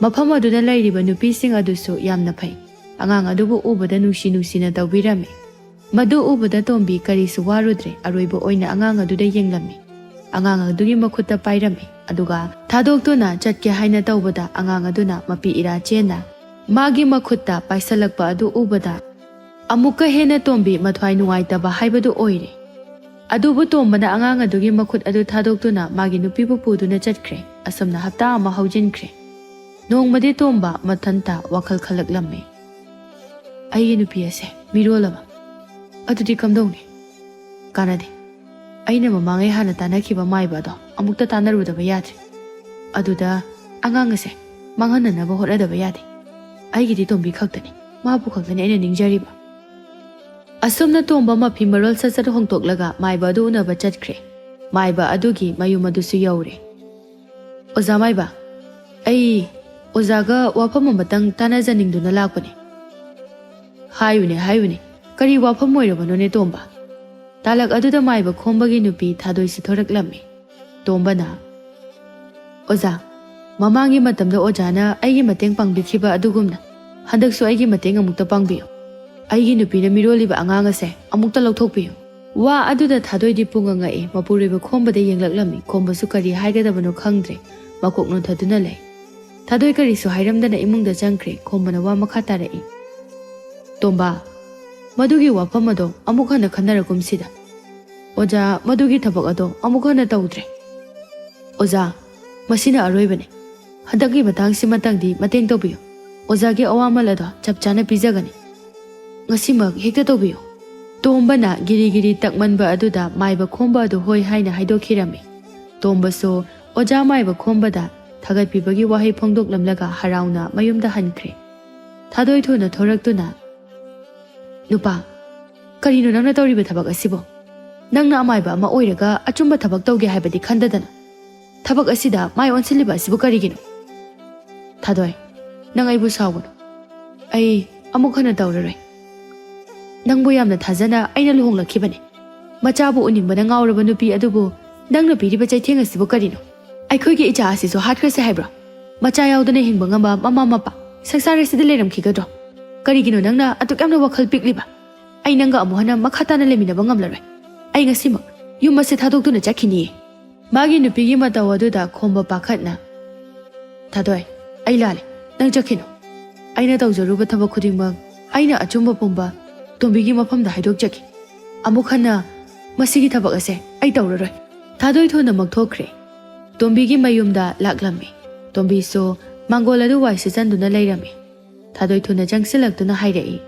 ꯃꯐꯝ ꯑꯗꯨꯗ ꯂꯩꯔꯤꯕ ꯅꯨꯄꯤꯁꯤꯡ ꯑꯗꯨꯁꯨ ꯌꯥꯝꯅ ꯐꯩ꯫ ꯑꯉꯥꯡ ꯑꯗꯨꯕꯨ ꯎꯕꯗ ꯅꯨꯡꯁꯤ ꯅꯨꯡꯁꯤꯅ ꯇꯧꯕꯤꯔꯝꯃꯤ꯫ ꯃꯗꯨ ꯎꯕꯗ ꯇꯣꯝꯕꯤ ꯀꯔꯤꯁꯨ ꯋꯥꯔꯨꯗ꯭ꯔꯦ, ꯑꯔꯣꯏꯕ ꯑꯣꯏꯅ ꯑꯉꯥꯡ ꯑꯗꯨꯗ ꯌꯦꯡꯂꯝꯃꯤ꯫ ꯑꯉꯥꯡ ꯑꯗꯨꯒꯤ ꯃꯈꯨꯠꯇ ꯄꯥꯏꯔꯝꯃꯤ꯫ ꯑꯗꯨꯒ ꯊꯥꯗꯣꯛꯇꯨꯅ ꯆꯠꯀꯦ ꯍꯥꯏꯅ ꯇꯧꯕꯗ, ꯑꯉꯥꯡ ꯑꯗꯨꯅ ꯃꯄꯤ ꯏꯔꯥ ꯆꯦꯟꯅ ꯃꯥꯒꯤ ꯃꯈꯨꯠꯇ ꯄꯥꯏꯁꯜꯂꯛꯄ ꯑꯗꯨ ꯎꯕꯗ, ꯑꯃꯨꯛꯀ ꯍꯦꯟꯅ ꯇꯣꯝꯕꯤ ꯃꯊ꯭ꯋꯥꯏ ꯅꯨꯡꯉꯥꯏꯇꯕ ꯍꯥꯏꯕꯗꯨ ꯑꯣꯏꯔꯦ꯫ ꯑꯗꯨꯕꯨ ꯇꯣꯝꯕꯅ ꯑꯉꯥꯡ ꯑꯗꯨꯒꯤ ꯃꯈꯨꯠ ꯑꯗꯨ ꯊꯥꯗꯣꯛꯇꯨꯅ ꯃꯥꯒꯤ ꯅꯨꯄꯤꯕꯨ ꯄꯨꯗꯨꯅ ꯆꯠꯈ꯭ꯔꯦ꯫ ꯑꯁꯨꯝꯅ ꯍꯞꯇꯥ ꯑꯃ ꯍꯧꯖꯤꯟꯈ꯭ꯔꯦ꯫ ꯅꯣꯡꯃꯗꯤ ꯇꯣꯝꯕ ꯃꯊꯟꯇ ꯋꯥꯈꯜ ꯈꯜꯂꯛꯂꯝꯃꯤ꯫ "ꯑꯩꯒꯤ ꯅꯨꯄꯤ ꯑꯁꯦ ꯃꯤꯔꯣꯜ ꯑꯃ꯫ ꯑꯗꯨꯗꯤ ꯀꯝꯗꯧꯅꯤ? ꯀꯥꯟꯅꯗꯦ꯫ ꯑꯩꯅ ꯃꯃꯥꯡꯉꯩ ꯍꯥꯟꯅ ꯇꯥꯟꯅꯈꯤꯕ ꯃꯥꯏꯕ ꯑꯗꯣ ꯑꯃꯨꯛꯇ ꯇꯥꯟꯅꯔꯨꯗꯕ ꯌꯥꯗ꯭ꯔꯦ꯫ ꯑꯗꯨꯗ ꯑꯉꯥꯡ ꯑꯁꯦ ꯃꯥꯡꯍꯟꯅꯅꯕ ꯍꯣꯠꯅꯗꯕ ꯌꯥꯗꯦ꯫ ꯑꯩꯒꯤꯗꯤ ꯇꯣꯝꯕꯤ ꯈꯛꯇꯅꯤ, ꯃꯥꯕꯨ ꯈꯛꯇꯅꯤ ꯑꯩꯅ ꯅꯤꯡꯖꯔꯤꯕ"꯫ ꯑꯁꯨꯝꯅ ꯇꯣꯝꯕ ꯃꯐꯤ ꯃꯔꯣꯜ ꯁꯠ ꯁꯠ ꯍꯣꯡꯗꯣꯛꯂꯒ ꯃꯥꯏꯕ ꯑꯗꯨ ꯎꯅꯕ ꯆꯠꯈ꯭ꯔꯦ꯫ ꯃꯥꯏꯕ ꯑꯗꯨꯒꯤ ꯃꯌꯨꯝ ꯑꯗꯨꯁꯨ ꯌꯧꯔꯦ꯫ "ꯑꯣꯖꯥ ꯃꯥꯏꯕ, ꯑꯩ ꯑꯣꯖꯥꯒ ꯋꯥꯐꯝ ꯑꯃꯇꯪ ꯇꯥꯟꯅꯖꯅꯤꯡꯗꯨꯅ ꯂꯥꯛꯄꯅꯤ"꯫ "ꯍꯥꯏꯌꯨꯅꯦ, ꯍꯥꯏꯌꯨꯅꯦ, ꯀꯔꯤ ꯋꯥꯐꯝ ꯑꯣꯏꯔꯕꯅꯣꯅꯦ ꯇꯣꯝꯕ?" ꯇꯥꯂꯛ ꯑꯗꯨꯗ ꯃꯥꯏꯕ ꯈꯣꯝꯕꯒꯤ ꯅꯨꯄꯤ ꯊꯥꯗꯣꯏꯁꯨ ꯊꯣꯔꯛꯂꯝꯃꯤ꯫ ꯇꯣꯝꯕꯅ, "ꯑꯣꯖꯥ, ꯃꯃꯥꯡꯒꯤ ꯃꯇꯝꯗ ꯑꯣꯖꯥꯅ ꯑꯩꯒꯤ ꯃꯇꯦꯡ ꯄꯥꯡꯕꯤꯈꯤꯕ ꯑꯗꯨꯒꯨꯝꯅ ꯍꯟꯗꯛꯁꯨ ꯑꯩꯒꯤ ꯃꯇꯦꯡ ꯑꯃꯨꯛꯇ ꯄꯥꯡꯕꯤꯌꯨ꯫ ꯑꯩꯒꯤ ꯅꯨꯄꯤꯅ ꯃꯤꯔꯣꯜꯂꯤꯕ ꯑꯉꯥꯡ ꯑꯁꯦ ꯑꯃꯨꯛꯇ ꯂꯧꯊꯣꯛꯄꯤꯌꯨ"꯫ ꯋꯥ ꯑꯗꯨꯗ ꯊꯥꯗꯣꯏꯗꯤ ꯄꯨꯡꯉ ꯉꯛꯏ꯫ ꯃꯄꯨꯔꯣꯏꯕ ꯈꯣꯝꯕꯗ ꯌꯦꯡꯂꯛꯂꯝꯃꯤ꯫ ꯈꯣꯝꯕꯁꯨ ꯀꯔꯤ ꯍꯥꯏꯒꯗꯕꯅꯣ ꯈꯪꯗ꯭ꯔꯦ꯫ ꯃꯀꯣꯛ ꯅꯣꯟꯊꯗꯨꯅ ꯂꯩ꯫ ꯊꯥꯗꯣꯏ ꯀꯔꯤꯁꯨ ꯍꯥꯏꯔꯝꯗꯅ ꯏꯃꯨꯡꯗ ꯆꯪꯈ꯭ꯔꯦ꯫ ꯈꯣꯝꯕꯅ ꯋꯥ ꯃꯈꯥ ꯇꯥꯔꯛꯏ꯫ "ꯇꯣꯝꯕ, ꯃꯗꯨꯒꯤ ꯋꯥꯐꯝ ꯑꯗꯣ ꯑꯃꯨꯛ ꯍꯟꯅ ꯈꯟꯅꯔꯒꯨꯝꯁꯤꯗ꯫ ꯑꯣꯖꯥ, ꯃꯗꯨꯒꯤ ꯊꯕꯛ ꯑꯗꯣ ꯑꯃꯨꯛ ꯍꯟꯅ ꯇꯧꯗ꯭ꯔꯦ꯫ ꯑꯣꯖꯥ, ꯃꯁꯤꯅ ꯑꯔꯣꯏꯕꯅꯤ꯫ ꯍꯟꯗꯛꯀꯤ ꯃꯇꯥꯡꯁꯤꯃꯇꯪꯗꯤ ꯃꯇꯦꯡ ꯇꯧꯕꯤꯌꯨ꯫ ꯑꯣꯖꯥꯒꯤ ꯑꯋꯥꯃꯜ ꯑꯗꯣ ꯆꯞ ꯆꯥꯅ ꯄꯤꯖꯒꯅꯤ꯫ ꯉꯁꯤꯃꯛ ꯍꯦꯛꯇ ꯇꯧꯕꯤꯌꯨ"꯫ ꯇꯣꯝꯕꯅ ꯒꯤꯔꯤ ꯒꯤꯔꯤ ꯇꯛꯃꯟꯕ ꯑꯗꯨꯗ ꯃꯥꯏꯕ ꯈꯣꯝꯕ ꯑꯗꯨ ꯍꯣꯏ ꯍꯥꯏꯅ ꯍꯥꯏꯗꯣꯛꯈꯤꯔꯝꯃꯤ꯫ ꯇꯣꯝꯕꯁꯨ ꯑꯣꯖꯥ ꯃꯥꯏꯕ ꯈꯣꯝꯕꯗ ꯊꯥꯒꯠꯄꯤꯕꯒꯤ ꯋꯥꯍꯩ ꯐꯣꯡꯗꯣꯛꯂꯝꯂꯒ ꯍꯔꯥꯎꯅ ꯃꯌꯨꯝꯗ ꯍꯟꯈ꯭ꯔꯦ꯫ ꯊꯥꯗꯣꯏ ꯊꯨꯅ ꯊꯣꯔꯛꯇꯨꯅ, "ꯅꯨꯄꯥ, ꯀꯔꯤꯅꯣ ꯅꯪꯅ ꯇꯧꯔꯤꯕ ꯊꯕꯛ ꯑꯁꯤꯕꯣ? ꯅꯪꯅ ꯑꯃꯥꯏꯕ ꯑꯃ ꯑꯣꯏꯔꯒ ꯑꯆꯨꯝꯕ ꯊꯕꯛ ꯇꯧꯒꯦ ꯍꯥꯏꯕꯗꯤ ꯈꯟꯗꯗꯅ ꯊꯕꯛ ꯑꯁꯤꯗ ꯃꯥꯏ ꯑꯣꯟꯁꯤꯜꯂꯤꯕ ꯑꯁꯤꯕꯨ ꯀꯔꯤꯒꯤꯅꯣ?" "ꯊꯥꯗꯣꯏ, ꯅꯪ ꯑꯩꯕꯨ ꯁꯥꯎꯒꯅꯨ꯫ ꯑꯩ ꯑꯃꯨꯛ ꯍꯟꯅ ꯇꯧꯔꯔꯣꯏ꯫ ꯅꯪꯕꯨ ꯌꯥꯝꯅ ꯊꯥꯖꯅ ꯑꯩꯅ ꯂꯨꯍꯣꯡꯂꯛꯈꯤꯕꯅꯤ꯫ ꯃꯆꯥꯕꯨ ꯎꯅꯤꯡꯕꯅ ꯉꯥꯎꯔꯕ ꯅꯨꯄꯤ ꯑꯗꯨꯕꯨ ꯅꯪꯅ ꯄꯤꯔꯤꯕ ꯆꯩꯊꯦꯡ ꯑꯁꯤꯕꯨ ꯀꯔꯤꯅꯣ? ꯑꯩꯈꯣꯏꯒꯤ ꯏꯆꯥ ꯑꯁꯤꯁꯨ ꯍꯥꯠꯈ꯭ꯔꯁꯦ ꯍꯥꯏꯕ꯭ꯔꯣ? ꯃꯆꯥ ꯌꯥꯎꯗꯅ ꯍꯤꯡꯕ ꯉꯝꯕ ꯃꯃꯥ ꯃꯄꯥ ꯁꯪꯁꯥꯔ ꯑꯁꯤꯗ ꯂꯩꯔꯝꯈꯤꯒꯗ꯭ꯔꯣ? ꯀꯔꯤꯒꯤꯅꯣ ꯅꯪꯅ ꯑꯗꯨꯛ ꯌꯥꯝꯅ ꯋꯥꯈꯜ ꯄꯤꯛꯂꯤꯕ? ꯑꯩ ꯅꯪꯒ ꯑꯃꯨꯛ ꯍꯟꯅ ꯃꯈꯥ ꯇꯥꯅ ꯂꯩꯃꯤꯟꯅꯕ ꯉꯝꯂꯔꯣꯏ꯫ ꯑꯩ ꯉꯁꯤꯃꯛ ꯌꯨꯝ ꯑꯁꯤ ꯊꯥꯗꯣꯛꯇꯨꯅ ꯆꯠꯈꯤꯅꯤꯌꯦ"꯫ ꯃꯥꯒꯤ ꯅꯨꯄꯤꯒꯤ ꯃꯇꯧ ꯑꯗꯨꯗ ꯈꯣꯝꯕ ꯄꯥꯈꯠꯅ, "ꯊꯥꯗꯣꯏ, ꯑꯩ ꯂꯥꯜꯂꯦ꯫ ꯅꯪ ꯆꯠꯈꯤꯅꯨ꯫ ꯑꯩꯅ ꯇꯧꯖꯔꯨꯕ ꯊꯕꯛ ꯈꯨꯗꯤꯡꯃꯛ ꯑꯩꯅ ꯑꯆꯨꯝꯕ ꯄꯨꯝꯕ ꯇꯣꯝꯕꯤꯒꯤ ꯃꯐꯝꯗ ꯍꯥꯏꯗꯣꯛꯆꯒꯦ꯫ ꯑꯃꯨꯛ ꯍꯟꯅ ꯃꯁꯤꯒꯤ ꯊꯕꯛ ꯑꯁꯦ ꯑꯩ ꯇꯧꯔꯔꯣꯏ"꯫ ꯊꯥꯗꯣꯏ ꯊꯨꯅꯃꯛ ꯊꯣꯛꯈ꯭ꯔꯦ꯫ ꯇꯣꯝꯕꯤꯒꯤ ꯃꯌꯨꯝꯗ ꯂꯥꯛꯂꯝꯃꯤ꯫ ꯇꯣꯝꯕꯤꯁꯨ ꯃꯥꯡꯒꯣꯜ ꯑꯗꯨ ꯋꯥꯏ ꯁꯤꯠꯆꯟꯗꯨꯅ ꯂꯩꯔꯝꯃꯤ꯫ ꯊꯥꯗꯣꯏ ꯊꯨꯅ ꯆꯪꯁꯤꯜꯂꯛꯇꯨꯅ ꯍꯥꯏꯔꯛꯏ,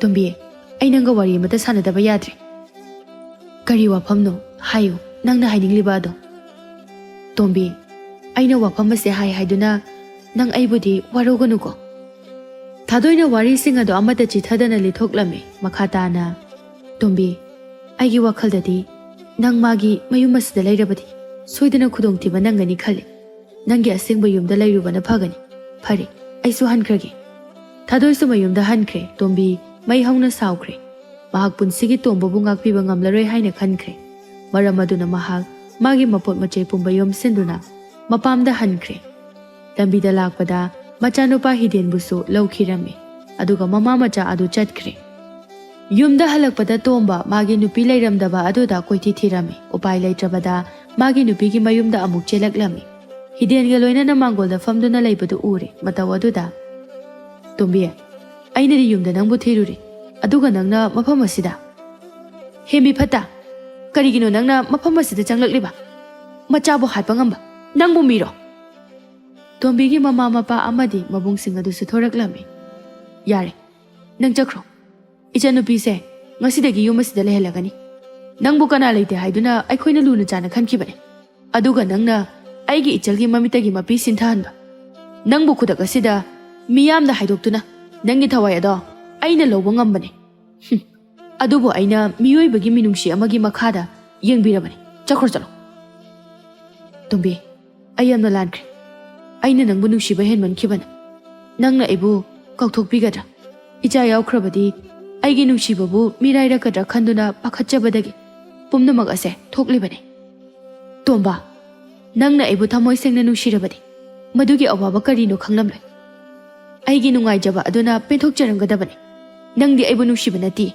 "ꯇꯣꯝꯕꯤ, ꯑꯩ ꯅꯪꯒ ꯋꯥꯔꯤ ꯑꯃꯇ ꯁꯥꯟꯅꯗꯕ ꯌꯥꯗ꯭ꯔꯦ"꯫ "ꯀꯔꯤ ꯋꯥꯐꯝꯅꯣ? ꯍꯥꯏꯌꯨ, ꯅꯪꯅ ꯍꯥꯏꯅꯤꯡꯂꯤꯕ ꯑꯗꯣ"꯫ "ꯇꯣꯝꯕꯤ, ꯑꯩꯅ ꯋꯥꯐꯝ ꯑꯁꯦ ꯍꯥꯏ ꯍꯥꯏꯗꯨꯅ ꯅꯪ ꯑꯩꯕꯨꯗꯤ ꯋꯥꯔꯧꯒꯅꯨꯀꯣ"꯫ ꯊꯥꯗꯣꯏꯅ ꯋꯥꯔꯤꯁꯤꯡ ꯑꯗꯣ ꯑꯃꯠꯇ ꯆꯤꯊꯗꯅ ꯂꯤꯊꯣꯛꯂꯝꯃꯤ꯫ ꯃꯈꯥ ꯇꯥꯅ, "ꯇꯣꯝꯕꯤ, ꯑꯩꯒꯤ ꯋꯥꯈꯜꯗꯗꯤ ꯅꯪ ꯃꯥꯒꯤ ꯃꯌꯨꯝ ꯑꯁꯤꯗ ꯂꯩꯔꯕꯗꯤ ꯁꯣꯏꯗꯅ ꯈꯨꯗꯣꯡꯊꯤꯕ ꯅꯪꯒꯅꯤ ꯈꯜꯂꯤ꯫ ꯅꯪꯒꯤ ꯑꯁꯦꯡꯕ ꯌꯨꯝꯗ ꯂꯩꯔꯨꯕꯅ ꯐꯒꯅꯤ꯫ ꯐꯔꯦ, ꯑꯩꯁꯨ ꯍꯟꯈ꯭ꯔꯒꯦ"꯫ ꯊꯥꯗꯣꯏꯁꯨ ꯃꯌꯨꯝꯗ ꯍꯟꯈ꯭ꯔꯦ꯫ ꯇꯣꯝꯕꯤ ꯃꯩ ꯍꯧꯅ ꯁꯥꯎꯈ꯭ꯔꯦ꯫ ꯃꯍꯥꯛ ꯄꯨꯟꯁꯤꯒꯤ ꯇꯣꯝꯕꯕꯨ ꯉꯥꯛꯄꯤꯕ ꯉꯝꯂꯔꯣꯏ ꯍꯥꯏꯅ ꯈꯟꯈ꯭ꯔꯦ꯫ ꯃꯔꯝ ꯑꯗꯨꯅ ꯃꯍꯥꯛ ꯃꯥꯒꯤ ꯃꯄꯣꯠ ꯃꯆꯩ ꯄꯨꯝꯕ ꯌꯣꯝꯁꯤꯟꯗꯨꯅ ꯃꯄꯥꯝꯗ ꯍꯟꯈ꯭ꯔꯦ꯫ ꯂꯝꯕꯤꯗ ꯂꯥꯛꯄꯗ ꯃꯆꯥꯅꯨꯄꯥ ꯍꯤꯗꯦꯟꯕꯨꯁꯨ ꯂꯧꯈꯤꯔꯝꯃꯤ, ꯑꯗꯨꯒ ꯃꯃꯥ ꯃꯆꯥ ꯑꯗꯨ ꯆꯠꯈ꯭ꯔꯦ꯫ ꯌꯨꯝꯗ ꯍꯜꯂꯛꯄꯗ ꯇꯣꯝꯕ ꯃꯥꯒꯤ ꯅꯨꯄꯤ ꯂꯩꯔꯝꯗꯕ ꯑꯗꯨꯗ ꯀꯣꯏꯊꯤ ꯊꯤꯔꯝꯃꯤ꯫ ꯎꯄꯥꯏ ꯂꯩꯇ꯭ꯔꯕꯗ ꯃꯥꯒꯤ ꯅꯨꯄꯤꯒꯤ ꯃꯌꯨꯝꯗ ꯑꯃꯨꯛ ꯆꯦꯜꯂꯛꯂꯝꯃꯤ꯫ ꯍꯤꯗꯦꯟꯒ ꯂꯣꯏꯅꯅ ꯃꯥꯡꯒꯣꯜꯗ ꯐꯝꯗꯨꯅ ꯂꯩꯕꯗꯨ ꯎꯔꯦ꯫ ꯃꯇꯧ ꯑꯗꯨꯗ, "ꯇꯣꯝꯕꯤ, ꯑꯩꯅꯗꯤ ꯌꯨꯝꯗ ꯅꯪꯕꯨ ꯊꯤꯔꯨꯔꯦ, ꯑꯗꯨꯒ ꯅꯪꯅ ꯃꯐꯝ ꯑꯁꯤꯗ? ꯍꯦ ꯃꯤꯐꯠꯇ, ꯀꯔꯤꯒꯤꯅꯣ ꯅꯪꯅ ꯃꯐꯝ ꯑꯁꯤꯗ ꯆꯪꯂꯛꯂꯤꯕ? ꯃꯆꯥꯕꯨ ꯍꯥꯠꯄ ꯉꯝꯕ ꯅꯪꯕꯨ ꯃꯤꯔꯣ?" ꯇꯣꯝꯕꯤꯒꯤ ꯃꯃꯥ ꯃꯄꯥ ꯑꯃꯗꯤ ꯃꯕꯨꯡꯁꯤꯡ ꯑꯗꯨꯁꯨ ꯊꯣꯔꯛꯂꯝꯃꯤ꯫ "ꯌꯥꯔꯦ, ꯅꯪ ꯆꯠꯈ꯭ꯔꯣ꯫ ꯏꯆꯟꯅꯨꯄꯤꯁꯦ ꯉꯁꯤꯗꯒꯤ ꯌꯨꯝ ꯑꯁꯤꯗ ꯂꯩꯍꯜꯂꯒꯅꯤ꯫ ꯅꯪꯕꯨ ꯀꯅꯥ ꯂꯩꯇꯦ ꯍꯥꯏꯗꯨꯅ ꯑꯩꯈꯣꯏꯅ ꯂꯨꯅ ꯆꯥꯅ ꯈꯟꯈꯤꯕꯅꯤ꯫ ꯑꯗꯨꯒ ꯅꯪꯅ ꯑꯩꯒꯤ ꯏꯆꯜꯒꯤ ꯃꯃꯤꯠꯇꯒꯤ ꯃꯄꯤ ꯁꯤꯟꯊꯍꯟꯕ꯫ ꯅꯪꯕꯨ ꯈꯨꯗꯛ ꯑꯁꯤꯗ ꯃꯤꯌꯥꯝꯗ ꯍꯥꯏꯗꯣꯛꯇꯨꯅ ꯅꯪꯒꯤ ꯊꯋꯥꯏ ꯑꯗꯣ ꯑꯩꯅ ꯂꯧꯕ ꯉꯝꯕꯅꯤ꯫ ꯍꯨꯝ꯫ ꯑꯗꯨꯕꯨ ꯑꯩꯅ ꯃꯤꯑꯣꯏꯕꯒꯤ ꯃꯤꯅꯨꯡꯁꯤ ꯑꯃꯒꯤ ꯃꯈꯥꯗ ꯌꯦꯡꯕꯤꯔꯕꯅꯤ꯫ ꯆꯠꯈ꯭ꯔꯣ ꯆꯠꯂꯣ"꯫ "ꯇꯣꯝꯕꯤ, ꯑꯩ ꯌꯥꯝꯅ ꯂꯥꯟꯈ꯭ꯔꯦ꯫ ꯑꯩꯅ ꯅꯪꯕꯨ ꯅꯨꯡꯁꯤꯕ ꯍꯦꯟꯃꯟꯈꯤꯕꯅ ꯅꯪꯅ ꯑꯩꯕꯨ ꯀꯥꯎꯊꯣꯛꯄꯤꯒꯗ꯭ꯔꯥ? ꯏꯆꯥ ꯌꯥꯎꯈ꯭ꯔꯕꯗꯤ ꯑꯩꯒꯤ ꯅꯨꯡꯁꯤꯕꯕꯨ ꯃꯤꯔꯥꯏꯔꯛꯀꯗ꯭ꯔꯥ ꯈꯟꯗꯨꯅ ꯄꯥꯈꯠꯆꯕꯗꯒꯤ ꯄꯨꯝꯅꯃꯛ ꯑꯁꯦ ꯊꯣꯛꯂꯤꯕꯅꯤ꯫ ꯇꯣꯝꯕ, ꯅꯪꯅ ꯑꯩꯕꯨ ꯊꯃꯣꯏ ꯁꯦꯡꯅ ꯅꯨꯡꯁꯤꯔꯕꯗꯤ ꯃꯗꯨꯒꯤ ꯑꯋꯥꯕ ꯀꯔꯤꯅꯣ ꯈꯪꯂꯝꯂꯣꯏ꯫ ꯑꯩꯒꯤ ꯅꯨꯡꯉꯥꯏꯖꯕ ꯑꯗꯨꯅ ꯄꯦꯟꯊꯣꯛꯆꯔꯝꯒꯗꯕꯅꯤ꯫ ꯅꯪꯗꯤ ꯑꯩꯕꯨ ꯅꯨꯡꯁꯤꯕ ꯅꯠꯇꯦ꯫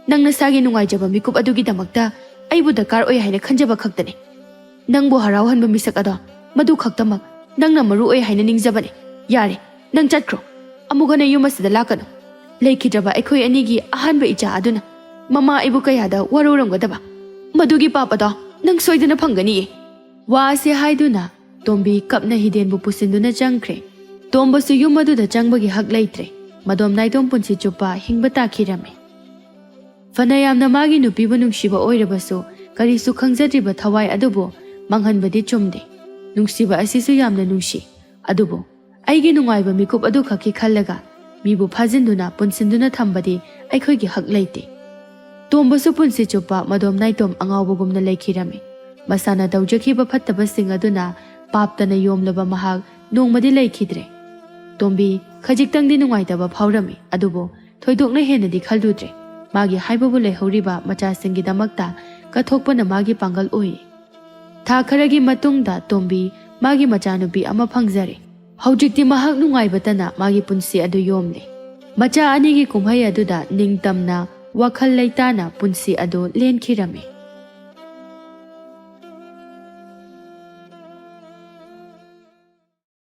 ꯅꯪ ꯅꯁꯥꯒꯤ ꯅꯨꯡꯉꯥꯏꯖꯕ ꯃꯤꯀꯨꯞ ꯑꯗꯨꯒꯤꯗꯃꯛꯇ ꯑꯩꯕꯨ ꯗꯔꯀꯥꯔ ꯑꯣꯏ ꯍꯥꯏꯅ ꯈꯟꯖꯕ ꯈꯛꯇꯅꯤ"꯫ ꯅꯪꯕꯨ ꯍꯔꯥꯎꯍꯟꯕ ꯃꯤꯁꯛ ꯑꯗꯣ, ꯃꯗꯨ ꯈꯛꯇꯃꯛ ꯅꯪꯅ ꯃꯔꯨ ꯑꯣꯏ ꯍꯥꯏꯅ ꯅꯤꯡꯖꯕꯅꯤ꯫ ꯌꯥꯔꯦ, ꯅꯪ ꯆꯠꯈ꯭ꯔꯣ꯫ ꯑꯃꯨꯛ ꯍꯟꯅ ꯌꯨꯝ ꯑꯁꯤꯗ ꯂꯥꯛꯀꯅꯨ꯫ ꯂꯩꯈꯤꯗ꯭ꯔꯕ ꯑꯩꯈꯣꯏ ꯑꯅꯤꯒꯤ ꯑꯍꯥꯟꯕ ꯏꯆꯥ ꯑꯗꯨꯅ ꯃꯃꯥ ꯑꯩꯕꯨ ꯀꯌꯥꯗ ꯋꯥꯔꯧꯔꯝꯒꯗꯕ꯫ ꯃꯗꯨꯒꯤ ꯄꯥꯞ ꯑꯗꯣ ꯅꯪ ꯁꯣꯏꯗꯅ ꯐꯪꯒꯅꯤꯌꯦ꯫ ꯋꯥ ꯑꯁꯤ ꯍꯥꯏꯗꯨꯅ ꯇꯣꯝꯕꯤ ꯀꯞꯅ ꯍꯤꯗꯦꯟꯕꯨ ꯄꯨꯁꯤꯟꯗꯨꯅ ꯆꯪꯈ꯭ꯔꯦ꯫ ꯇꯣꯝꯕꯁꯨ ꯌꯨꯝ ꯑꯗꯨꯗ ꯆꯪꯕꯒꯤ ꯍꯛ ꯂꯩꯇ꯭ꯔꯦ꯫ ꯃꯗꯣꯝ ꯅꯥꯏꯇꯣꯝ ꯄꯨꯟꯁꯤ ꯆꯨꯞꯄ ꯍꯤꯡꯕ ꯇꯥꯈꯤꯔꯝꯃꯤ꯫ ꯐꯅ ꯌꯥꯝꯅ ꯃꯥꯒꯤ ꯅꯨꯄꯤꯕꯨ ꯅꯨꯡꯁꯤꯕ ꯑꯣꯏꯔꯕꯁꯨ, ꯀꯔꯤꯁꯨ ꯈꯪꯖꯗ꯭ꯔꯤꯕ ꯊꯋꯥꯏ ꯑꯗꯨꯕꯨ ꯃꯥꯡꯍꯟꯕꯗꯤ ꯆꯨꯝꯗꯦ꯫ ꯅꯨꯡꯁꯤꯕ ꯑꯁꯤꯁꯨ ꯌꯥꯝꯅ ꯅꯨꯡꯁꯤ, ꯑꯗꯨꯕꯨ ꯑꯩꯒꯤ ꯅꯨꯡꯉꯥꯏꯕ ꯃꯤꯀꯨꯞ ꯑꯗꯨ ꯈꯛꯀꯤ ꯈꯜꯂꯒ ꯃꯤꯕꯨ ꯐꯥꯖꯤꯟꯗꯨꯅ ꯄꯨꯟꯁꯤꯟꯗꯨꯅ ꯊꯝꯕꯗꯤ ꯑꯩꯈꯣꯏꯒꯤ ꯍꯛ ꯂꯩꯇꯦ꯫ ꯇꯣꯝꯕꯁꯨ ꯄꯨꯟꯁꯤ ꯆꯨꯞꯄ ꯃꯗꯣꯝ ꯅꯥꯏꯇꯣꯝ ꯑꯉꯥꯎꯕꯒꯨꯝꯅ ꯂꯩꯈꯤꯔꯝꯃꯤ꯫ ꯃꯁꯥꯅ ꯇꯧꯖꯈꯤꯕ ꯐꯠꯇꯕꯁꯤꯡ ꯑꯗꯨꯅ ꯄꯥꯞꯇꯅ ꯌꯣꯝꯂꯕ ꯃꯍꯥꯛ ꯅꯣꯡꯃꯗꯤ ꯂꯩꯈꯤꯗ꯭ꯔꯦ꯫ ꯇꯣꯝꯕꯤ ꯈꯖꯤꯛꯇꯪꯗꯤ ꯅꯨꯡꯉꯥꯏꯇꯕ ꯐꯥꯎꯔꯝꯃꯤ, ꯑꯗꯨꯕꯨ ꯊꯣꯏꯗꯣꯛꯅ ꯍꯦꯟꯅꯗꯤ ꯈꯜꯂꯨꯗ꯭ꯔꯦ꯫ ꯃꯥꯒꯤ ꯍꯥꯏꯕꯕꯨ ꯂꯩꯍꯧꯔꯤꯕ ꯃꯆꯥꯁꯤꯡꯒꯤꯗꯃꯛꯇ ꯀꯠꯊꯣꯛꯄꯅ ꯃꯥꯒꯤ ꯄꯥꯡꯒꯜ ꯑꯣꯏꯔꯤ꯫ ꯊꯥ ꯈꯔꯒꯤ ꯃꯇꯨꯡꯗ ꯇꯣꯝꯕꯤ ꯃꯥꯒꯤ ꯃꯆꯥꯅꯨꯄꯤ ꯑꯃ ꯐꯪꯖꯔꯦ꯫ ꯍꯧꯖꯤꯛꯇꯤ ꯃꯍꯥꯛ ꯅꯨꯡꯉꯥꯏꯕꯇꯅ ꯃꯥꯒꯤ ꯄꯨꯟꯁꯤ ꯑꯗꯨ ꯌꯣꯝꯂꯦ꯫ ꯃꯆꯥ ꯑꯅꯤꯒꯤ ꯀꯨꯝꯍꯩ ꯑꯗꯨꯗ ꯅꯤꯡꯇꯝꯅ ꯋꯥꯈꯜ ꯂꯩꯇꯥꯅ ꯄꯨꯟꯁꯤ ꯑꯗꯨ ꯂꯦꯟꯈꯤꯔꯝꯃꯤ꯫